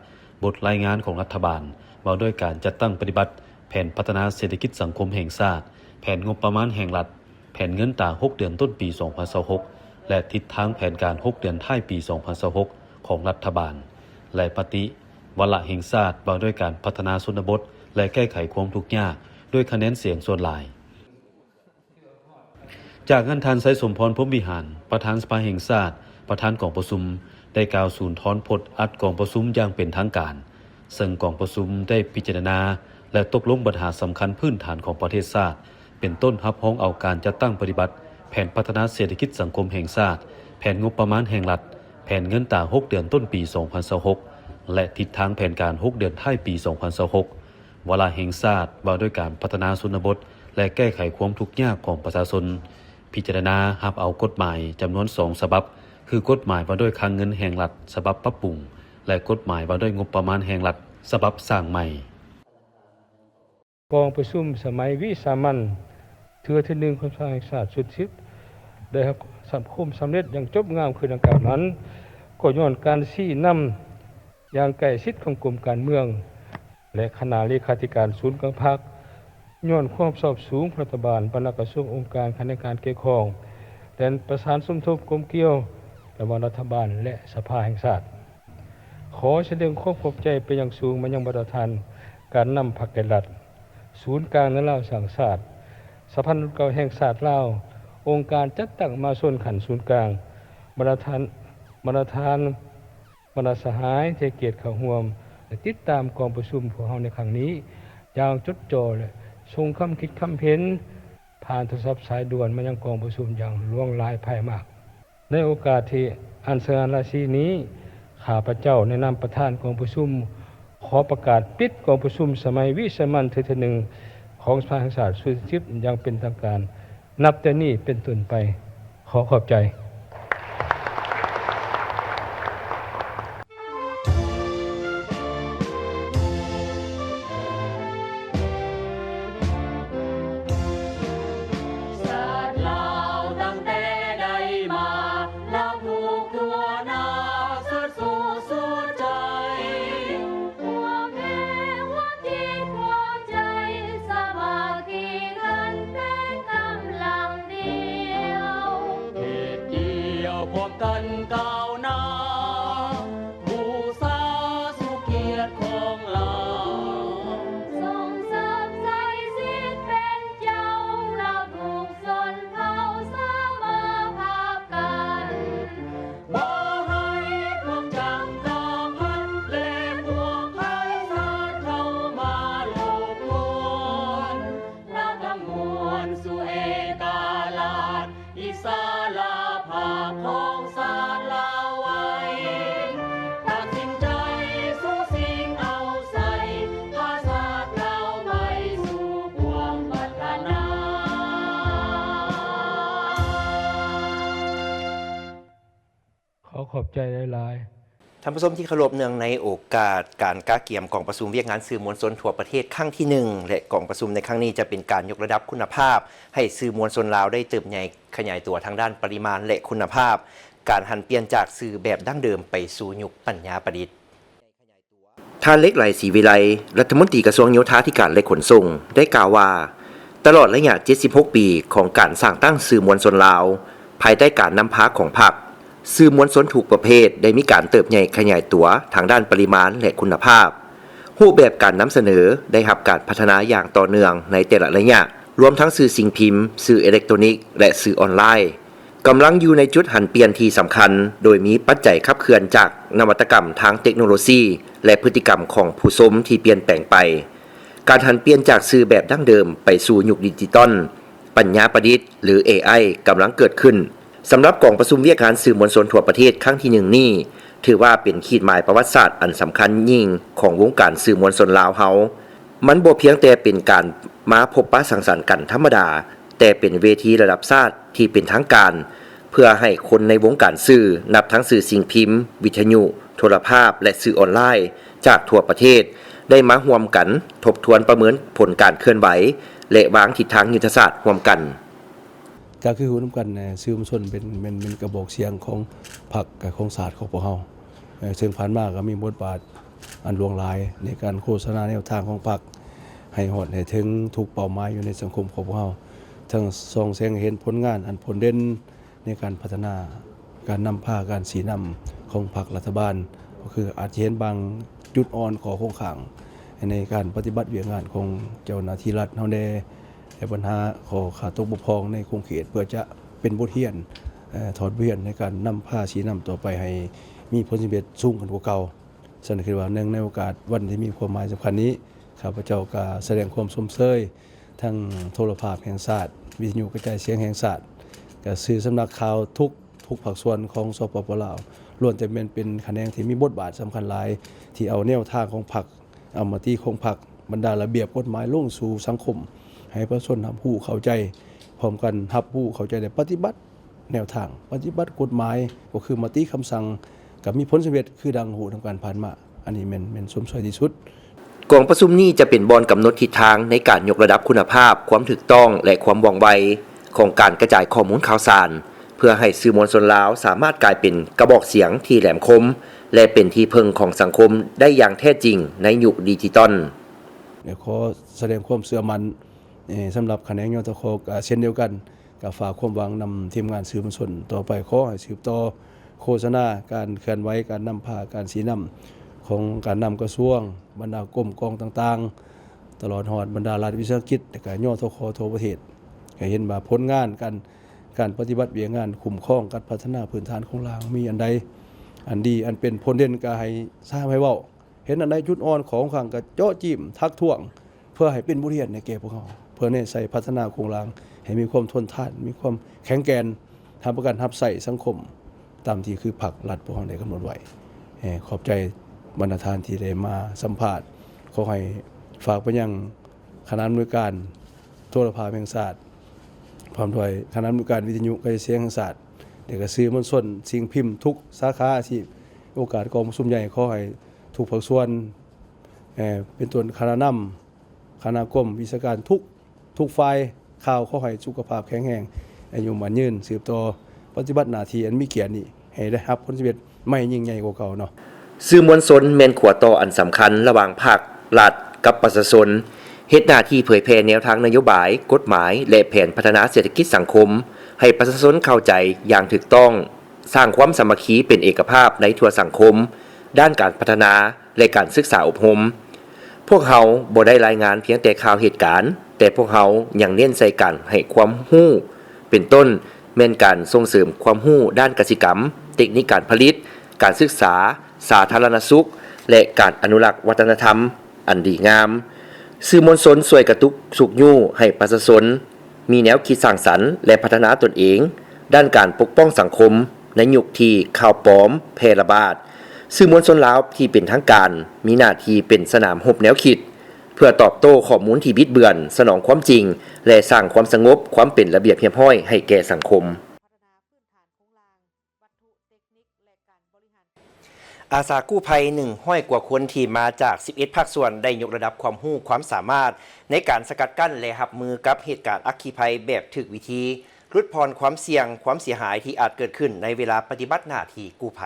ບົດລາຍງານຂອງລັດຖະບານວ່າດ້ວຍການຈັດຕັ້ງປະຕິບັດແຜນພັດທະນາເສດຖະກິດສັງຄົມແຫ່ງຊາດ, ແຜນງົບປະມານແຫ່ງລັດ, ແຜນເງິນຕາຫົກເດືອນຕົ້ນປີສອງພັນຊາວຫົກ ແລະ ທິດທາງແຜນການຫົກເດືອນທ້າຍປີສອງພັນຊາວຫົກ ຂອງລັດຖະບານ ແລະ ມະຕິວາລະແຫ່ງຊາດວ່າດ້ວຍການພັດທະນາຊົນນະບົດ ແລະ ແກ້ໄຂຄວາມທຸກຍາກ ດ້ວຍຄະແນນສຽງສ່ວນຫຼາຍ. ຈາກນັ້ນ ທ່ານ ໄຊສົມພອນ ພົມວິຫານ ປະທານສະພາແຫ່ງຊາດ, ປະທານກອງປະຊຸມ ໄດ້ກ່າວສູນທອນພົດອັດກອງປະຊຸມຢ່າງເປັນທາງການ, ເຊິ່ງກອງປະຊຸມໄດ້ພິຈາລະນາ ແລະ ຕົກລົງບັນຫາສຳຄັນພື້ນຖານຂອງປະເທດຊາດ, ເປັນຕົ້ນ ຮັບຮອງເອົາການຈັດຕັ້ງປະຕິບັດແຜນພັດທະນາເສດຖະກິດສັງຄົມແຫ່ງຊາດ, ແຜນງົບປະມານແຫ່ງລັດ, ແຜນເງິນຕາຫົກເດືອນຕົ້ນປີສອງພັນຊາວຫົກ ແລະ ທິດທາງແຜນການຫົກເດືອນທ້າຍປີສອງພັນຊາວຫົກ, ວາລະແຫ່ງຊາດວ່າດ້ວຍການພັດທະນາຊົນນະບົດ ແລະ ແກ້ໄຂຄວາມທຸກຍາກຂອງປະຊາຊົນ, ພິຈາລະນາຮັບເອົາກົດໝາຍຈຳນວນສອງສະບັບ ຄື ກົດໝາຍວ່າດ້ວຍຄັງເງິນແຫ່ງລັດ ສະບັບປັບປຸງ ແລະ ກົດໝາຍວ່າດ້ວຍງົບປະມານແຫ່ງລັດ ສະບັບສ້າງໃໝ່. ກອງປະຊຸມສະໄໝວິສາມັນເທື່ອທີໜຶ່ງຂອງສະພາແຫ່ງຊາດຊຸດທີສິບ ໄດ້ຮັບຄວາມສຳເລັດຢ່າງຈົບງາມຄືດັ່ງກ່າວນັ້ນ ກໍຍ້ອນການຊີ້ນຳຢ່າງໃກ້ຊິດຂອງກົມການເມືອງ ແລະ ຄະນະເລຂາທິການສູນກາງພັກ, ຍ້ອນຄວາມຮັບຜິດຊອບສູງຂອງລັດຖະບານ, ບັນດາກະຊວງ, ອົງການ, ຂະແໜງການກ່ຽວຂ້ອງ, ແດນປະສານສົມທົບກົມກ່ຽວ ລະຫວ່າງລັດຖະບານ ແລະ ສະພາແຫ່ງຊາດ. ຂໍສະແດງຄວາມຂອບໃຈເປັນຢ່າງສູງມາຍັງບັນດາທ່ານການນຳພັກແກ່ລັດ, ສູນກາງແນວລາວສ້າງຊາດ, ສະພານັກລົບເກົ່າແຫ່ງຊາດລາວ, ອົງການຈັດຕັ້ງມະຫາຊົນຂັ້ນສູນກາງ, ບັນດາທ່ານ, ບັນດາທ່ານ, ບັນດາສະຫາຍທີ່ໃຫ້ກຽດເຂົ້າຮ່ວມ ແລະ ຕິດຕາມກອງປະຊຸມພວກເຮົາໃນຄັ້ງນີ້ຢ່າງຈົດຈໍ່ ແລະ ສົ່ງຄຳຄິດຄຳເຫັນຜ່ານໂທລະສັບສາຍດ່ວນມາຍັງກອງປະຊຸມຢ່າງຫຼວງຫຼາຍພາຍມາກ. ໃນໂອກາດທີ່ອັນສະຫງ່າລາສີນີ້, ຂ້າພະເຈົ້າໃນນາມປະທານກອງປະຊຸມ ຂໍປະກາດປິດກອງປະຊຸມສະໄໝວິສາມັນເທື່ອທີໜຶ່ງຂອງສະພາແຫ່ງຊາດຊຸດທີສິບຢ່າງເປັນທາງການ ນັບແຕ່ນີ້ເປັນຕົ້ນໄປ. ຂໍຂອບໃຈ. ຂອງລາວ ຊົງສັກໄຊສິດເປັນເຈົ້າ ລາວທຸກຊົນເຜົ່າສາມາພາບກັນ ບໍ່ໃຫ້ພວກຈັກກະພັດ ແລະພວກໄພສາດເຂົ້າມາລົບກວນ ລາວທັງມວນສູ່ເອກະລາດ ອິດສະຫຼະພາບຂອງຊາດລາວໄວ້ ຕັດສິນໃຈສູ້ຊິງເອົາໄຊ ພາຊາດລາວໄປສູ່ຄວາມພັດທະນາ. ຂໍຂອບໃຈຫຼາຍໆ. ທ່ານຜູ້ຊົມທີ່ເຄົາລົບ, ເນື່ອງໃນໂອກາດການກະກຽມກອງປະຊຸມວຽກງານສື່ມວນຊົນທົ່ວປະເທດຄັ້ງທີໜຶ່ງ ແລະ ກອງປະຊຸມໃນຄັ້ງນີ້ຈະເປັນການຍົກລະດັບຄຸນນະພາບໃຫ້ສື່ມວນຊົນລາວໄດ້ເຕີບໃຫຍ່ຂະຫຍາຍຕົວທາງດ້ານປະລິມານ ແລະ ຄຸນນະພາບ, ການຫັນປ່ຽນຈາກສື່ແບບດັ້ງເດີມໄປສູ່ຍຸກປັນຍາປະດິດ. ທ່ານ ເລັກໄຫຼ ສີວິໄລ ລັດຖະມົນຕີກະຊວງໂຍທາທິການ ແລະ ຂົນສົ່ງ ໄດ້ກ່າວວ່າ ຕະຫຼອດໄລຍະເຈັດສິບຫົກປີຂອງການສ້າງຕັ້ງສື່ມວນຊົນລາວ ພາຍໃຕ້ການນຳພາຂອງພັກ, ສື່ມວນຊົນທຸກປະເພດໄດ້ມີການເຕີບໃຫຍ່ຂະຫຍາຍຕົວທາງດ້ານປະລິມານ ແລະ ຄຸນນະພາບ. ຮູບແບບການນຳສະເໜີໄດ້ຮັບການພັດທະນາຢ່າງຕໍ່ເນື່ອງໃນແຕ່ລະໄລຍະ, ລວມທັງສື່ສິ່ງພິມ, ສື່ເອເລັກໂຕນິກ ແລະ ສື່ອອນລາຍ. ກຳລັງຢູ່ໃນຈຸດຫັນປ່ຽນທີ່ສຳຄັນ, ໂດຍມີປັດໄຈຂັບເຄື່ອນຈາກນະວັດຕະກຳທາງເຕັກໂນໂລຊີ ແລະ ພຶດຕິກຳຂອງຜູ້ຊົມທີ່ປ່ຽນແປງໄປ. ການຫັນປ່ຽນຈາກສື່ແບບດັ້ງເດີມໄປສູ່ຍຸກດິຈິຕອນ, ປັນຍາປະດິດ ຫຼື ເອໄອ ກຳລັງເກີດຂຶ້ນ. ສຳລັບກອງປະຊຸມວຽກງານສື່ມວນຊົນທົ່ວປະເທດຄັ້ງທີໜຶ່ງນີ້ ຖືວ່າເປັນຂີດໝາຍປະຫວັດສາດອັນສຳຄັນຍິ່ງຂອງວົງການສື່ມວນຊົນລາວເຮົາ. ມັນບໍ່ພຽງແຕ່ເປັນການມາພົບປະສັງສັນກັນທຳມະດາ, ແຕ່ເປັນເວທີລະດັບຊາດທີ່ເປັນທາງການ ເພື່ອໃຫ້ຄົນໃນວົງການສື່, ນັບທັງສື່ສິ່ງພິມ, ວິທະຍຸ, ໂທລະພາບ ແລະ ສື່ອອນລາຍ ຈາກທົ່ວປະເທດ ໄດ້ມາຮ່ວມກັນທົບທວນປະເມີນຜົນການເຄື່ອນໄຫວ ແລະ ວາງທິດທາງຍຸດທະສາດຮ່ວມກັນ. ກໍຄືຮູ້ນຳກັນ, ສື່ມວນຊົນເປັນ, ແມ່ນ, ແມ່ນກະບອກສຽງຂອງພັກ, ຂອງຊາດຂອງພວກເຮົາ. ເຊິ່ງຜ່ານມາກໍມີບົດບາດອັນຫຼວງຫຼາຍໃນການໂຄສະນາແນວທາງຂອງພັກ ໃຫ້ຮອດໃຫ້ເຖິງທຸກເປົ້າໝາຍຢູ່ໃນສັງຄົມຂອງພວກເຮົາ, ທັງສ່ອງແສງໃຫ້ເຫັນຜົນງານອັນໂດດເດັ່ນໃນການພັດທະນາ, ການນຳພາ, ການຊີ້ນຳຂອງພັກລັດຖະບານ, ກໍຄືອາດຈະເຫັນບາງຈຸດອ່ອນ, ຂໍ້ຄົງຄ້າງໃນການປະຕິບັດວຽກງານຂອງເຈົ້າໜ້າທີ່ລັດເຮົາແດ່ ແລະ ບັນຫາຂໍ້ຂາດຕົກບົກຜ່ອງໃນຂົງເຂດ ເພື່ອຈະເປັນບົດຮຽນ, ເອີ່, ຖອດບົດຮຽນໃນການນຳພາຊີ້ນຳຕໍ່ໄປໃຫ້ມີຜົນສຳເລັດສູງຂຶ້ນກວ່າເກົ່າ. ສະນັ້ນ ຄິດວ່າເນື່ອງໃນໂອກາດວັນທີ່ມີຄວາມໝາຍສຳຄັນນີ້, ຂ້າພະເຈົ້າກໍສະແດງຄວາມຊົມເຊີຍທັງໂທລະພາບແຫ່ງຊາດ, ວິທະຍຸກະຈາຍສຽງແຫ່ງຊາດ, ກະສື່ສຳນັກຂ່າວທຸກ, ທຸກພາກສ່ວນຂອງ ສປປ ລາວ, ລ້ວນແຕ່ແມ່ນເປັນຂະແໜງທີ່ມີບົດບາດສຳຄັນຫຼາຍ, ທີ່ເອົາແນວທາງຂອງພັກ, ເອົາມະຕິຂອງພັກ, ບັນດາລະບຽບກົດໝາຍລົງສູ່ສັງຄົມ, ໃຫ້ປະຊາຊົນຮັບຮູ້ເຂົ້າໃຈ, ພ້ອມກັນຮັບຮູ້ເຂົ້າໃຈ ແລະ ປະຕິບັດ ແນວທາງປະຕິບັດກົດໝາຍ ກໍຄືມະຕິຄຳສັ່ງ ກໍມີຜົນສຳເລັດຄືດັ່ງຮູ້ນຳກັນຜ່ານມາ. ອັນນີ້ແມ່ນ, ແມ່ນຊົມເຊີຍທີ່ສຸດ. ກອງປະຊຸມນີ້ຈະເປັນບ່ອນກຳນົດທິດທາງໃນການຍົກລະດັບຄຸນນະພາບ, ຄວາມຖືກຕ້ອງ ແລະ ຄວາມວ່ອງໄວຂອງການກະຈາຍຂໍ້ມູນຂ່າວສານ, ເພື່ອໃຫ້ສື່ມວນຊົນລາວສາມາດກາຍເປັນກະບອກສຽງທີ່ແຫຼມຄົມ ແລະ ເປັນທີ່ເພິ່ງຂອງສັງຄົມໄດ້ຢ່າງແທ້ຈິງໃນຍຸກດິຈິຕອນ. ແລະ ຂໍສະແດງຄວາມເຊື່ອໝັ້ນ, ເອີ່, ສຳລັບຂະແໜງ ຍທຂ ກໍເຊັ່ນດຽວກັນ. ກໍຝາກຄວາມຫວັງນຳທີມງານສື່ມວນຊົນຕໍ່ໄປ. ຂໍໃຫ້ສືບຕໍ່ໂຄສະນາການເຄື່ອນໄຫວ, ການນຳພາ, ການຊີ້ນຳຂອງການນຳກະຊວງ, ບັນດາກົມກອງຕ່າງໆ, ຕະຫຼອດຮອດບັນດາລັດວິສາຫະກິດ ແລະ ກະ ຍທຂ ທົ່ວປະເທດ ໃຫ້ເຫັນວ່າຜົນງານການ, ການປະຕິບັດວຽກງານຄຸ້ມຄອງ, ການພັດທະນາພື້ນຖານໂຄງລ່າງມີອັນໃດອັນດີ, ອັນເປັນຜົນເດັ່ນ ກໍໃຫ້ຊາວໃຫ້ເວົ້າ. ເຫັນອັນໃດຈຸດອ່ອນຂອງຂ້າງກະເຈາະຈີ້ມທັກທ້ວງ ເພື່ອໃຫ້ເປັນບົດຮຽນໃຫ້ແກ່ພວກເຮົາ, ເພື່ອແນໃສ່ພັດທະນາໂຄງລ່າງໃຫ້ມີຄວາມທົນທານ, ມີຄວາມແຂງແກ່ນ, ຮັບປະກັນຮັບໃຊ້ສັງຄົມຕາມທີ່ຄືພັກລັດພວກເຮົາໄດ້ກຳນົດໄວ້. ເອີ່, ຂອບໃຈບັນດາທ່ານທີ່ໄດ້ມາສຳພາດ. ຂໍໃຫ້ຝາກໄປຍັງຄະນະອຳນວຍການໂທລະພາບແຫ່ງຊາດ ພ້ອມດ້ວຍຄະນະອຳນວຍການວິທະຍຸກະຈາຍສຽງແຫ່ງຊາດ ແລະ ກະສື່ມວນຊົນສິ່ງພິມທຸກສາຂາອາຊີບ. ໂອກາດກອງປະຊຸມໃຫຍ່ ຂໍໃຫ້ ທຸກພາກສ່ວນ, ເປັນຕົ້ນຄະນະນຳ, ຄະນະກົມ, ວິຊາການ ທຸກ, ທຸກຝ່າຍຂ່າວ ຂໍໃຫ້ສຸຂະພາບແຂງແຮງ, ອາຍຸໝັ້ນຍືນ, ສືບຕໍ່ປະຕິບັດໜ້າທີ່ອັນມີກຽດນີ້ ໃຫ້ໄດ້ຮັບຜົນສຳເລັດໃໝ່ຍິ່ງໃຫຍ່ກວ່າເກົ່າເນາະ. ສື່ມວນຊົນແມ່ນຂົວຕໍ່ອັນສຳຄັນລະຫວ່າງພັກ, ລັດ ກັບປະຊາຊົນ, ເຮັດໜ້າທີ່ເຜີຍແຜ່ແນວທາງນະໂຍບາຍ, ກົດໝາຍ ແລະ ແຜນພັດທະນາເສດຖະກິດສັງຄົມ ໃຫ້ປະຊາຊົນເຂົ້າໃຈຢ່າງຖືກຕ້ອງ, ສ້າງຄວາມສາມັກຄີເປັນເອກະພາບໃນທົ່ວສັງຄົມ, ດ້ານການພັດທະນາ, ແລະ ການສຶກສາອົບຮົມ. ພວກເຮົາບໍ່ໄດ້ລາຍງານພຽງແຕ່ຂ່າວເຫດການ, ແຕ່ພວກເຮົາຍັງເນັ້ນໃສ່ການໃຫ້ຄວາມຮູ້, ເປັນຕົ້ນແມ່ນການສົ່ງເສີມຄວາມຮູ້ດ້ານກະສິກຳ, ເຕັກນິກການຜະລິດ, ການສຶກສາ, ສາທາລະນະສຸກ ແລະ ການອະນຸລັກວັດທະນະທຳອັນດີງາມ. ສື່ມວນຊົນຊ່ວຍກະຕຸກຊຸກຍູ້ໃຫ້ປະຊາຊົນ ມີແນວຄິດສ້າງສັນ ແລະ ພັດທະນາຕົນເອງດ້ານການປົກປ້ອງສັງຄົມໃນຍຸກທີ່ຂ່າວປອມແຜ່ລະບາດ. ສື່ມວນຊົນລາວທີ່ເປັນທາງການມີໜ້າທີ່ເປັນສະໜາມຮົບແນວຄິດ ເພື່ອຕອບໂຕ້ຂໍ້ມູນທີ່ບິດເບືອນ, ສະໜອງຄວາມຈິງ ແລະ ສ້າງຄວາມສະຫງົບ, ຄວາມເປັນລະບຽບຮຽບຮ້ອຍໃຫ້ແກ່ສັງຄົມ. ອາສາກູ້ໄພໜຶ່ງຮ້ອຍກວ່າຄົນທີ່ມາຈາກສິບເອັດພາກສ່ວນ ໄດ້ຍົກລະດັບຄວາມຮູ້ຄວາມສາມາດໃນການສະກັດກັ້ນ ແລະ ຮັບມືກັບເຫດການອັກຄີໄພແບບຖືກວິທີ, ຫຼຸດຜ່ອນຄວາມສ່ຽງ, ຄວາມເສຍຫາຍທີ່ອາດເກີດຂຶ້ນໃນເວລາປະຕິບັດໜ້າທີ່ກູ້ໄພ.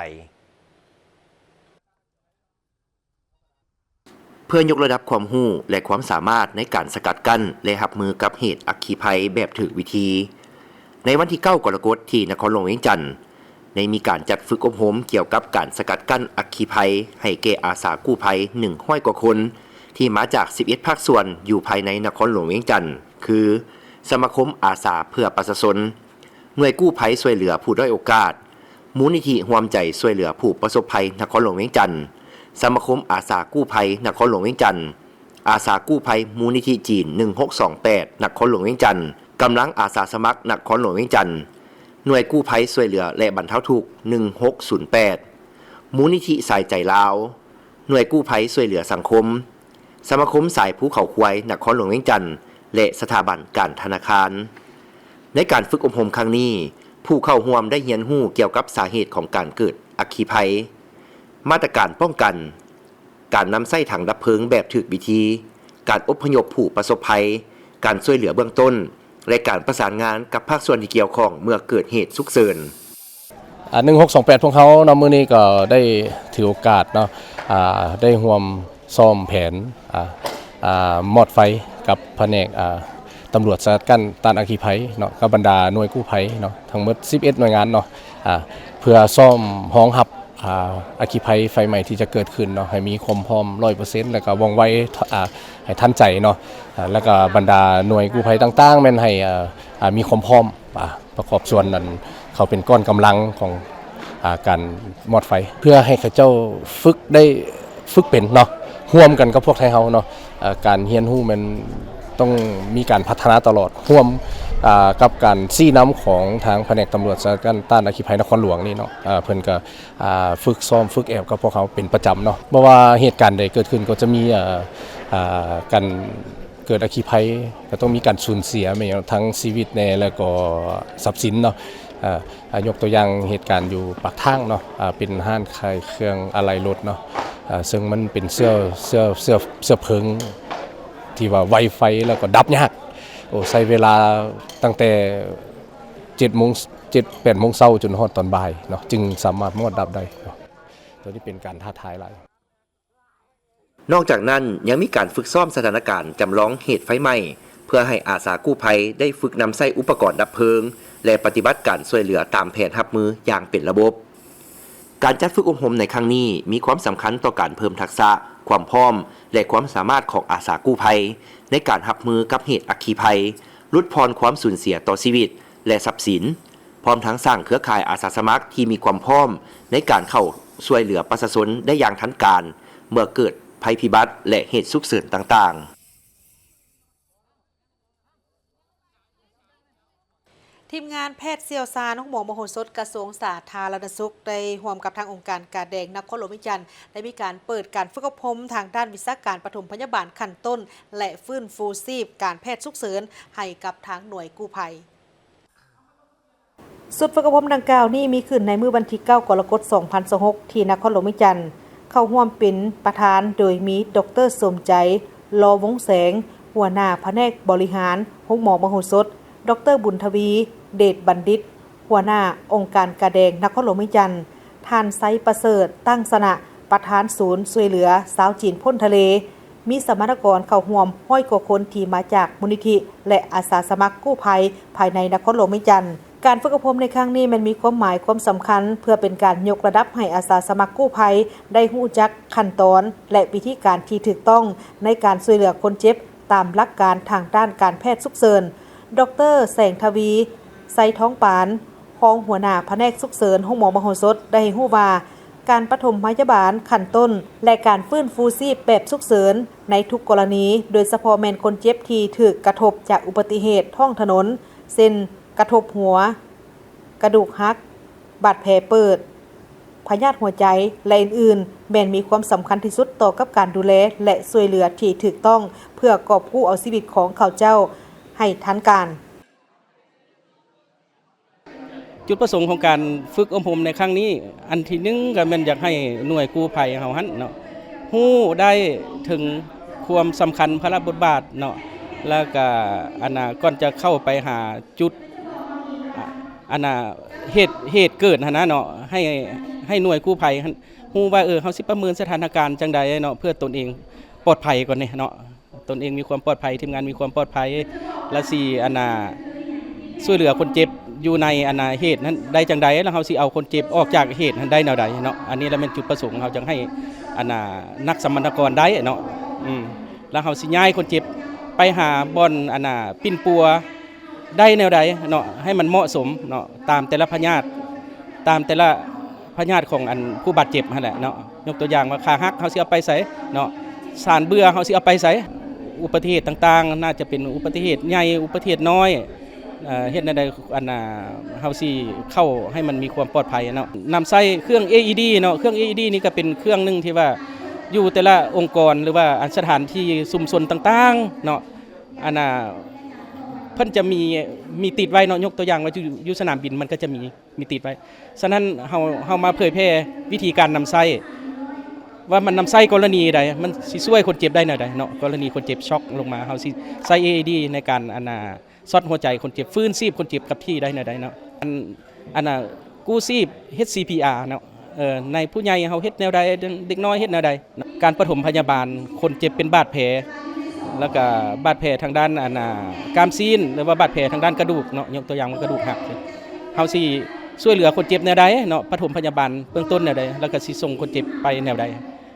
ເພື່ອຍົກລະດັບຄວາມຮູ້ ແລະ ຄວາມສາມາດໃນການສະກັດກັ້ນ ແລະ ຮັບມືກັບເຫດອັກຄີໄພແບບຖືກວິທີ, ໃນວັນທີເກົ້າ ກໍລະກົດ ທີ່ນະຄອນຫຼວງວຽງຈັນ ໄດ້ມີການຈັດຝຶກອົບຮົມກ່ຽວກັບການສະກັດກັ້ນອັກຄີໄພໃຫ້ແກ່ອາສາກູ້ໄພໜຶ່ງຮ້ອຍກວ່າຄົນ ທີ່ມາຈາກສິບເອັດພາກສ່ວນຢູ່ພາຍໃນນະຄອນຫຼວງວຽງຈັນ ຄື ສະມາຄົມອາສາເພື່ອປະຊາຊົນ, ໜ່ວຍກູ້ໄພຊ່ວຍເຫຼືອຜູ້ດ້ອຍໂອກາດ, ມູນນິທິຮ່ວມໃຈຊ່ວຍເຫຼືອຜູ້ປະສົບໄພນະຄອນຫຼວງວຽງຈັນ, ສະມາຄົມອາສາກູ້ໄພນະຄອນຫຼວງວຽງຈັນ, ອາສາກູ້ໄພມູນນິທິຈີນໜຶ່ງຫົກສອງແປດນະຄອນຫຼວງວຽງຈັນ, ກຳລັງອາສາສະໝັກນະຄອນຫຼວງວຽງຈັນ, ໜ່ວຍກູ້ໄພຊ່ວຍເຫຼືອ ແລະ ບັນເທົາທຸກໜຶ່ງຫົກສູນແປດ, ມູນນິທິສາຍໃຈລາວ, ໜ່ວຍກູ້ໄພຊ່ວຍເຫຼືອສັງຄົມ, ສະມາຄົມສາຍພູເຂົາຄວາຍນະຄອນຫຼວງວຽງຈັນ ແລະ ສະຖາບັນການທະນາຄານ. ໃນການຝຶກອົບຮົມຄັ້ງນີ້, ຜູ້ເຂົ້າຮ່ວມໄດ້ຮຽນຮູ້ກ່ຽວກັບສາເຫດຂອງການເກີດອັກຄີໄພ, ມາດຕະການປ້ອງກັນ, ການນຳໃຊ້ຖັງດັບເພີງແບບຖືກວິທີ, ການອົບພະຍົບຜູ້ປະສົບໄພ, ການຊ່ວຍເຫຼືອເບື້ອງຕົ້ນ ແລະ ການປະສານງານກັບພາກສ່ວນທີ່ກ່ຽວຂ້ອງເມື່ອເກີດເຫດສຸກເສີນ. ອາ ໜຶ່ງຫົກສອງແປດ ພວກເຮົາເນາະ ມື້ນີ້ກໍໄດ້ຖືໂອກາດເນາະ ອາ ໄດ້ຮ່ວມຊ້ອມແຜນ ອາ ອາ ມອດໄຟກັບພະແນກ ອາ ຕຳຫຼວດສະກັດກັ້ນຕ້ານອັກຄີໄພເນາະ ກັບບັນດາໜ່ວຍກູ້ໄພເນາະ ທັງໝົດສິບເອັດໜ່ວຍງານເນາະ ອາ ເພື່ອຊ້ອມຮອງຮັບ ອາ ອັກຄີໄພໄຟໄໝ້ທີ່ຈະເກີດຂຶ້ນເນາະ ໃຫ້ມີຄວາມພ້ອມຮ້ອຍເປີເຊັນ ແລ້ວກໍວ່ອງໄວ ອາ ໃຫ້ທັນໃຈເນາະ ອາ ແລ້ວກໍບັນດາໜ່ວຍກູ້ໄພຕ່າງໆ ແມ່ນໃຫ້ ອາ ອາ ມີຄວາມພ້ອມ ອາ ປະກອບສ່ວນນັ້ນ ເຂົ້າເປັນກ້ອນກຳລັງຂອງ ອາ ການມອດໄຟ ເພື່ອໃຫ້ເຂົາເຈົ້າຝຶກໄດ້ ຝຶກເປັນເນາະ ຮ່ວມກັນກັບພວກໄທເຮົາເນາະ ອາ ການຮຽນຮູ້ແມ່ນຕ້ອງມີການພັດທະນາຕະຫຼອດ ຮ່ວມ ອາ ກັບການຊີ້ນຳຂອງທາງພະແນກຕຳຫຼວດສະກັດກັ້ນຕ້ານອັກຄີໄພນະຄອນຫຼວງນີ້ເນາະ ອາ ເພິ່ນກໍ ອາ ຝຶກຊ້ອມຝຶກແອບກັບພວກເຮົາເປັນປະຈຳເນາະ ເພາະວ່າເຫດການໃດເກີດຂຶ້ນກໍຈະມີ ອາ ອາ ການເກີດອັກຄີໄພ ກໍຕ້ອງມີການສູນເສຍແມ່ນຫຍັງ ທັງຊີວິດແດ່ ແລ້ວກໍຊັບສິນເນາະ ອາ ອາ ຍົກຕົວຢ່າງເຫດການຢູ່ປາກທາງເນາະ ອາ ເປັນຮ້ານຂາຍເຄື່ອງອາໄຫຼ່ລົດເນາະ ອາ ເຊິ່ງມັນເປັນເຊື້ອ ເຊື້ອ ເຊື້ອ ເຊື້ອເພີງທີ່ວ່າໄວໄຟ ແລ້ວກໍດັບຍາກ ໂອ້ ໃຊ້ເວລາຕັ້ງແຕ່ ເຈັດໂມງ ເຈັດ ແປດໂມງເຊົ້າຈົນຮອດຕອນບ່າຍເນາະ ຈຶ່ງສາມາດມອດດັບໄດ້ເນາະ ໂຕນີ້ເປັນການທ້າທາຍຫຼາຍ. ນອກຈາກນັ້ນ ຍັງມີການຝຶກຊ້ອມສະຖານະການຈຳລອງເຫດໄຟໄໝ້ ເພື່ອໃຫ້ອາສາກູ້ໄພໄດ້ຝຶກນຳໃຊ້ອຸປະກອນດັບເພີງ ແລະ ປະຕິບັດການຊ່ວຍເຫຼືອຕາມແຜນຮັບມືຢ່າງເປັນລະບົບ. ການຈັດຝຶກອົບຮົມໃນຄັ້ງນີ້ ມີຄວາມສຳຄັນຕໍ່ການເພີ່ມທັກສະ, ຄວາມພ້ອມ ແລະ ຄວາມສາມາດຂອງອາສາກູ້ໄພ ໃນການຮັບມືກັບເຫດອັກຄີໄພ, ຫຼຸດຜ່ອນຄວາມສູນເສຍຕໍ່ຊີວິດ ແລະ ຊັບສິນ, ພ້ອມທັງສ້າງເຄືອຂ່າຍອາສາສະໝັກທີ່ມີຄວາມພ້ອມໃນການເຂົ້າຊ່ວຍເຫຼືອປະຊາຊົນໄດ້ຢ່າງທັນການ ເມື່ອເກີດໄພພິບັດ ແລະ ເຫດສຸກເສີນຕ່າງໆ. ທີມງານແພດຊ່ຽວຊານໂຮງໝໍມະໂຫສົດ ກະຊວງສາທາລະນະສຸກ ໄດ້ຮ່ວມກັບທາງອົງການກາແດງນະຄອນຫຼວງວຽງຈັນ ໄດ້ມີການເປີດການຝຶກອົບຮົມທາງດ້ານວິຊາການປະຖົມພະຍາບານຂັ້ນຕົ້ນ ແລະ ຟື້ນຟູຊີບການແພດສຸກເສີນໃຫ້ກັບທາງໜ່ວຍກູ້ໄພ. ຊຸດຝຶກອົບຮົມດັ່ງກ່າວນີ້ມີຂຶ້ນໃນມື້ວັນທີເກົ້າ ກໍລະກົດ ສອງພັນຊາວຫົກ ທີ່ນະຄອນຫຼວງວຽງຈັນ, ເຂົ້າຮ່ວມເປັນປະທານໂດຍມີ ດອກເຕີ ສົມໃຈ ລໍວົງແສງ ຫົວໜ້າພະແນກບໍລິຫານໂຮງໝໍມະໂຫສົດ, ດອກເຕີ ບຸນທະວີ ເດດບັນດິດ ຫົວໜ້າອົງການກາແດງນະຄອນຫຼວງວຽງຈັນ, ທ່ານ ໄຊປະເສີດ ຕັ້ງຊະນະ ປະທານສູນຊ່ວຍເຫຼືອຊາວຈີນພົ້ນທະເລ, ມີສຳມະນາກອນເຂົ້າຮ່ວມຮ້ອຍກວ່າຄົນທີ່ມາຈາກມູນນິທິ ແລະ ອາສາສະໝັກກູ້ໄພພາຍໃນນະຄອນຫຼວງວຽງຈັນ, ການຝຶກອົບຮົມໃນຄັ້ງນີ້ແມ່ນມີຄວາມໝາຍຄວາມສຳຄັນ ເພື່ອເປັນການຍົກລະດັບໃຫ້ອາສາສະໝັກກູ້ໄພໄດ້ຮູ້ຈັກຂັ້ນຕອນ ແລະ ວິທີການທີ່ຖືກຕ້ອງໃນການຊ່ວຍເຫຼືອຄົນເຈັບຕາມຫຼັກການທາງດ້ານການແພດສຸກເສີນ. ດອກເຕີ ແສງທະວີ ໄຊທອງປານ ຮອງຫົວໜ້າພະແນກສຸກເສີນໂຮງໝໍມະໂຫສົດ ໄດ້ໃຫ້ຮູ້ວ່າ ການປະຖົມພະຍາບານຂັ້ນຕົ້ນ ແລະ ການຟື້ນຟູຊີບແບບສຸກເສີນໃນທຸກກໍລະນີ, ໂດຍສະເພາະແມ່ນຄົນເຈັບທີ່ຖືກກະທົບຈາກອຸບັດຕິເຫດທ້ອງຖະໜົນ ເຊັ່ນ ກະທົບຫົວ, ກະດູກຫັກ, ບາດແຜເປີດ, ພະຍາດຫົວໃຈ ແລະ ອື່ນໆ ແມ່ນມີຄວາມສຳຄັນທີ່ສຸດຕໍ່ກັບການດູແລ ແລະ ຊ່ວຍເຫຼືອທີ່ຖືກຕ້ອງ ເພື່ອກອບກູ້ເອົາຊີວິດຂອງເຂົາເຈົ້າໃຫ້ທັນການ. ຈຸດປະສົງຂອງການຝຶກອົບຮົມໃນຄັ້ງນີ້ ອັນທີໜຶ່ງກໍແມ່ນຢາກໃຫ້ໜ່ວຍກູ້ໄພເຮົາຫັ້ນເນາະ ຮູ້ໄດ້ເຖິງຄວາມສຳຄັນພາລະບົດບາດເນາະ ແລ້ວກະ ອັນນ່າ ກ່ອນຈະເຂົ້າໄປຫາຈຸດ ອາ ອັນນ່າ ເຫດ ເຫດເກີດຫັ້ນນະເນາະ ໃຫ້ ໃຫ້ໜ່ວຍກູ້ໄພຫັ້ນຮູ້ວ່າ ເອີ ເຮົາຊິປະເມີນສະຖານະການຈັ່ງໃດເນາະ ເພື່ອຕົນເອງປອດໄພກ່ອນນີ້ເນາະ. ຕົນເອງມີຄວາມປອດໄພ, ທີມງານມີຄວາມປອດໄພ ແລະ ຊິ ອັນນ່າ ຊ່ວຍເຫຼືອຄົນເຈັບຢູ່ໃນ ອັນນ່າ ເຫດນັ້ນໄດ້ຈັ່ງໃດ ແລ້ວເຮົາຊິເອົາຄົນເຈັບອອກຈາກເຫດນັ້ນໄດ້ແນວໃດເນາະ. ອັນນີ້ລະແມ່ນຈຸດປະສົງ ເຮົາຈັ່ງໃຫ້ ອັນນ່າ ນັກສຳມະນາກອນໄດ້ເນາະ ອືມ ແລ້ວເຮົາຊິຍ້າຍຄົນເຈັບໄປຫາບ່ອນ ອັນນ່າ ປິ່ນປົວ ໄດ້ແນວໃດເນາະ ໃຫ້ມັນເໝາະສົມເນາະ ຕາມແຕ່ລະພະຍາດ ຕາມແຕ່ລະພະຍາດຂອງອັນຜູ້ບາດເຈັບຫັ້ນແຫຼະເນາະ. ຍົກຕົວຢ່າງວ່າຂາຫັກເຮົາຊິເອົາໄປໃສເນາະ ສານເບື່ອເຮົາຊິເອົາໄປໃສ ອຸບັດຕິເຫດຕ່າງໆ ໜ້າຈະເປັນອຸບັດຕິເຫດໃຫຍ່ ອຸບັດຕິເຫດນ້ອຍ ເອີ ເຮັດແນວໃດ ອັນນ່າ ເຮົາຊິເຂົ້າໃຫ້ມັນມີຄວາມປອດໄພເນາະ. ນຳໃຊ້ເຄື່ອງ ເອອີດີ ເນາະ ເຄື່ອງ ເອອີດີ ນີ້ກໍເປັນເຄື່ອງໜຶ່ງທີ່ວ່າຢູ່ແຕ່ລະອົງກອນ ຫຼືວ່າອັນສະຖານທີ່ຊຸມຊົນຕ່າງໆເນາະ ອັນນ່າ ເພິ່ນຈະມີ ມີຕິດໄວ້ເນາະ ຍົກຕົວຢ່າງວ່າຢູ່ ຢູ່ສະໜາມບິນມັນກໍຈະມີ ມີຕິດໄວ້. ສະນັ້ນເຮົາ ເຮົາມາເຜີຍແຜ່ວິທີການນຳໃຊ້ ວ່າມັນນຳໃຊ້ກໍລະນີໃດ ມັນຊິຊ່ວຍຄົນເຈັບໄດ້ແນວໃດເນາະ. ກໍລະນີຄົນເຈັບຊັອກລົງມາ ເຮົາຊິໃຊ້ ເອອີດີ ໃນການ ອັນນ່າ ຊັອດຫົວໃຈຄົນເຈັບ ຟື້ນຊີບຄົນເຈັບກັບທີ່ໄດ້ແນວໃດເນາະ. ອັນ ອັນນ່າ ກູ້ຊີບ ເຮັດ ຊີພີອາ ເນາະ ເອີ ໃນຜູ້ໃຫຍ່ເຮົາເຮັດແນວໃດ ເດັກນ້ອຍເຮັດແນວໃດ. ການປະຖົມພະຍາບານຄົນເຈັບເປັນບາດແຜ ແລ້ວກະບາດແຜທາງດ້ານ ອັນນ່າ ກ້າມຊີ້ນ ຫຼືວ່າບາດແຜທາງດ້ານກະດູກເນາະ ຍົກຕົວຢ່າງວ່າກະດູກຫັກ ເຮົາຊິຊ່ວຍເຫຼືອຄົນເຈັບແນວໃດເນາະ ປະຖົມພະຍາບານເບື້ອງຕົ້ນແນວໃດ ແລ້ວກະຊິສົ່ງຄົນເຈັບໄປແນວໃດ.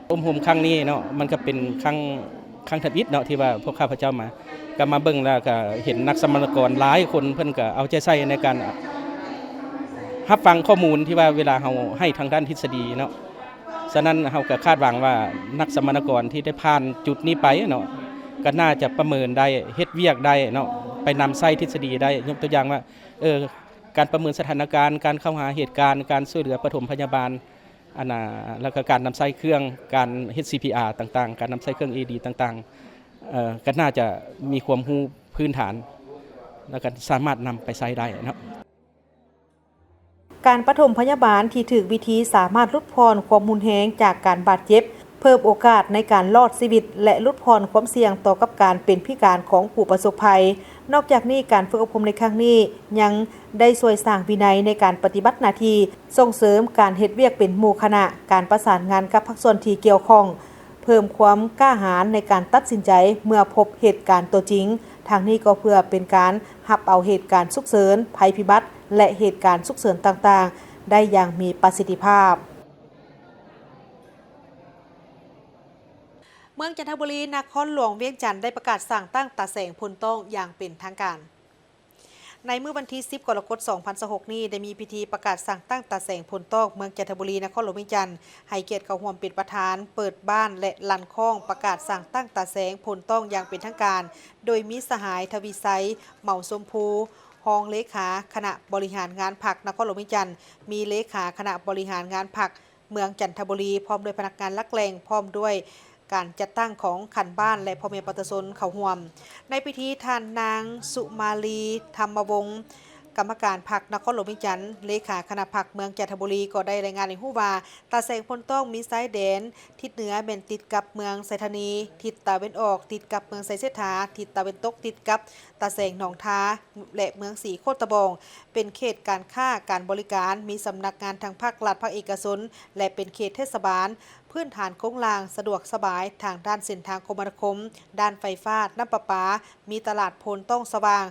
ອົບຮົມຄັ້ງນີ້ເນາະ ມັນກະເປັນຄັ້ງ ຄັ້ງທຳອິດເນາະ ທີ່ວ່າພວກຂ້າພະເຈົ້າມາ ກະມາເບິ່ງແລ້ວກະເຫັນນັກສຳມະນາກອນຫຼາຍຄົນ ເພິ່ນກະເອົາໃຈໃສ່ໃນການຮັບຟັງຂໍ້ມູນທີ່ວ່າເວລາເຮົາໃຫ້ທາງດ້ານທິດສະດີເນາະ. ສະນັ້ນເຮົາກະຄາດຫວັງວ່ານັກສຳມະນາກອນທີ່ໄດ້ຜ່ານຈຸດນີ້ໄປເນາະ ກະໜ້າຈະປະເມີນໄດ້ ເຮັດວຽກໄດ້ເນາະ ໄປນຳໃຊ້ທິດສະດີໄດ້. ຍົກຕົວຢ່າງວ່າ ເອີ ການປະເມີນສະຖານະການ ການເຂົ້າຫາເຫດການ ການຊ່ວຍເຫຼືອປະຖົມພະຍາບານ ອັນນ່າ ແລ້ວກະການນຳໃຊ້ເຄື່ອງ ການເຮັດ ຊີພີອາ ຕ່າງໆ ການນຳໃຊ້ເຄື່ອງ ເອອີດີ ຕ່າງໆ ເອີ ກະໜ້າຈະມີຄວາມຮູ້ພື້ນຖານ ແລ້ວກະສາມາດນຳໄປໃຊ້ໄດ້ເນາະ. ການປະຖົມພະຍາບານທີ່ຖືກວິທີສາມາດຫຼຸດຜ່ອນຄວາມຮຸນແຮງຈາກການບາດເຈັບ, ເພີ່ມໂອກາດໃນການລອດຊີວິດ ແລະ ຫຼຸດຜ່ອນຄວາມສ່ຽງຕໍ່ກັບການເປັນພິການຂອງຜູ້ປະສົບໄພ. ນອກຈາກນີ້, ການຝຶກອົບຮົມໃນຄັ້ງນີ້ຍັງໄດ້ຊ່ວຍສ້າງວິໄນໃນການປະຕິບັດໜ້າທີ່, ສົ່ງເສີມການເຮັດວຽກເປັນໝູ່ຄະນະ, ການປະສານງານກັບພາກສ່ວນທີ່ກ່ຽວຂ້ອງ, ເພີ່ມຄວາມກ້າຫານໃນການຕັດສິນໃຈເມື່ອພົບເຫດການຕົວຈິງ. ທັງນີ້ກໍເພື່ອເປັນການຮັບເອົາເຫດການສຸກເສີນ, ໄພພິບັດ ແລະ ເຫດການສຸກເສີນຕ່າງໆ ໄດ້ຢ່າງມີປະສິດທິພາບ. ເມືອງຈັນທະບູລີ ນະຄອນຫຼວງວຽງຈັນ ໄດ້ປະກາດສ້າງຕັ້ງຕາແສງໂພນຕ້ອງຢ່າງເປັນທາງການ. ໃນມື້ວັນທີສິບ ກໍລະກົດ ສອງພັນຊາວຫົກນີ້ ໄດ້ມີພິທີປະກາດສ້າງຕັ້ງຕາແສງໂພນຕ້ອງ ເມືອງຈັນທະບູລີ ນະຄອນຫຼວງວຽງຈັນ ໃຫ້ກຽດເຂົ້າຮ່ວມເປັນປະທານເປີດບ້ານ ແລະ ລັ່ນຄ້ອງປະກາດສ້າງຕັ້ງຕາແສງໂພນຕ້ອງຢ່າງເປັນທາງການ, ໂດຍມີສະຫາຍ ທະວີໄຊ ເໝົາຊົມພູ ຮອງເລຂາຄະນະບໍລິຫານງານພັກນະຄອນຫຼວງວຽງຈັນ, ມີເລຂາຄະນະບໍລິຫານງານພັກ ເມືອງຈັນທະບູລີ ພ້ອມດ້ວຍພະນັກງານຫຼັກແຫຼ່ງ, ພ້ອມດ້ວຍການຈັດຕັ້ງຂອງຂັ້ນບ້ານ ແລະ ພໍ່ແມ່ປະຊາຊົນເຂົ້າຮ່ວມ. ໃນພິທີ, ທ່ານນາງ ສຸມາລີ ທຳມະວົງ ກຳມະການພັກນະຄອນຫຼວງວຽງຈັນ, ເລຂາຄະນະພັກເມືອງຈັນທະບູລີ ກໍໄດ້ລາຍງານໃຫ້ຮູ້ວ່າ ຕາແສງໂພນຕ້ອງມີຊາຍແດນ ທິດເໜືອແມ່ນຕິດກັບເມືອງໄຊທານີ, ທິດຕາເວັນອອກຕິດກັບເມືອງໄຊເສດຖາ, ທິດຕາເວັນຕົກຕິດກັບຕາແສງໜອງທາ ແລະ ເມືອງສີໂຄດຕະບອງ, ເປັນເຂດການຄ້າການບໍລິການ, ມີສຳນັກງານທັງພາກລັດ, ພາກເອກະຊົນ ແລະ ເປັນເຂດເທດສະບານ, ພື້ນຖານໂຄງລ່າງສະດວກສະບາຍທາງດ້ານເສັ້ນທາງຄົມມະນາຄົມ, ດ້ານໄຟຟ້າ, ນ້ຳປະປາ, ມີຕະຫຼາດໂພນຕ້ອງສະຫວ່າງ,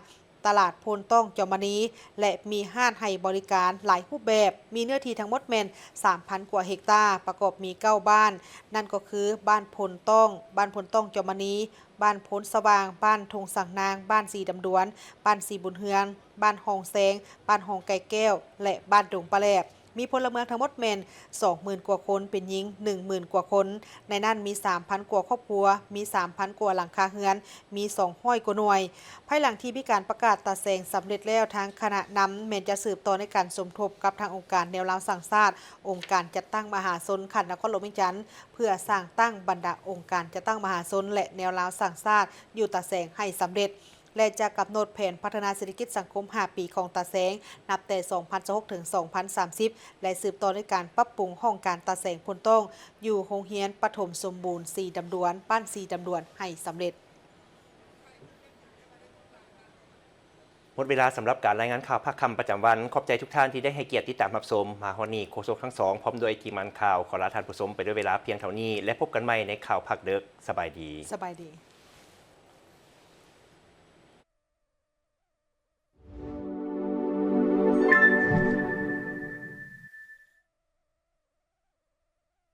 ຕະຫຼາດໂພນຕ້ອງຈອມມະນີ ແລະ ມີຮ້ານໃຫ້ບໍລິການຫຼາຍຮູບແບບ, ມີເນື້ອທີ່ທັງໝົດແມ່ນສາມພັນກວ່າເຮັກຕາ, ປະກອບມີເກົ້າບ້ານ, ນັ້ນກໍຄື ບ້ານໂພນຕ້ອງ, ບ້ານໂພນຕ້ອງຈອມມະນີ, ບ້ານໂພນສະຫວ່າງ, ບ້ານທົ່ງສັງນາງ, ບ້ານສີດຳດວນ, ບ້ານສີບຸນເຮືອງ, ບ້ານຮ່ອງແຊງ, ບ້ານຮ່ອງໄກ່ແກ້ວ ແລະ ບ້ານດົງປາແຫຼບ. ມີພົນລະເມືອງທັງໝົດແມ່ນສອງໝື່ນກວ່າຄົນ, ເປັນຍິງໜຶ່ງໝື່ນກວ່າຄົນ, ໃນນັ້ນມີສາມພັນກວ່າຄອບຄົວ, ມີສາມພັນກວ່າຫຼັງຄາເຮືອນ, ມີສອງຮ້ອຍກວ່າໜ່ວຍ. ພາຍຫຼັງທີ່ມີການປະກາດຕາແສງສຳເລັດແລ້ວ, ທາງຄະນະນຳແມ່ນຈະສືບຕໍ່ໃນການສົມທົບກັບທາງອົງການແນວລາວສ້າງຊາດ, ອົງການຈັດຕັ້ງມະຫາຊົນຂັ້ນນະຄອນຫຼວງວຽງຈັນ ເພື່ອສ້າງຕັ້ງບັນດາອົງການຈັດຕັ້ງມະຫາຊົນ ແລະ ແນວລາວສ້າງຊາດຢູ່ຕາແສງໃຫ້ສຳເລັດ ແລະ ຈະກຳນົດແຜນພັດທະນາເສດຖະກິດສັງຄົມຫ້າປີຂອງຕາແສງ ນັບແຕ່ສອງພັນຊາວຫົກເຖິງສອງພັນສາມສິບ ແລະ ສືບຕໍ່ໃນການປັບປຸງຫ້ອງການຕາແສງໂພນຕ້ອງ ຢູ່ໂຮງຮຽນປະຖົມສົມບູນສີດຳດວນ, ບ້ານສີດຳດວນ ໃຫ້ສຳເລັດ. ໝົດເວລາສຳລັບການລາຍງານຂ່າວພາກຄ່ຳປະຈຳວັນ. ຂອບໃຈທຸກທ່ານທີ່ໄດ້ໃຫ້ກຽດຕິດຕາມຮັບຊົມ. ມາຮອດນີ້ ໂຄສົກທັງສອງ ພ້ອມດ້ວຍທີມງານຂ່າວ ຂໍລາທ່ານຜູ້ຊົມໄປດ້ວຍເວລາພຽງເທົ່ານີ້ ແລະ ພົບກັນໃໝ່ໃນຂ່າວພາກເດິກ. ສະບາຍດີ. ສະບາຍດີ.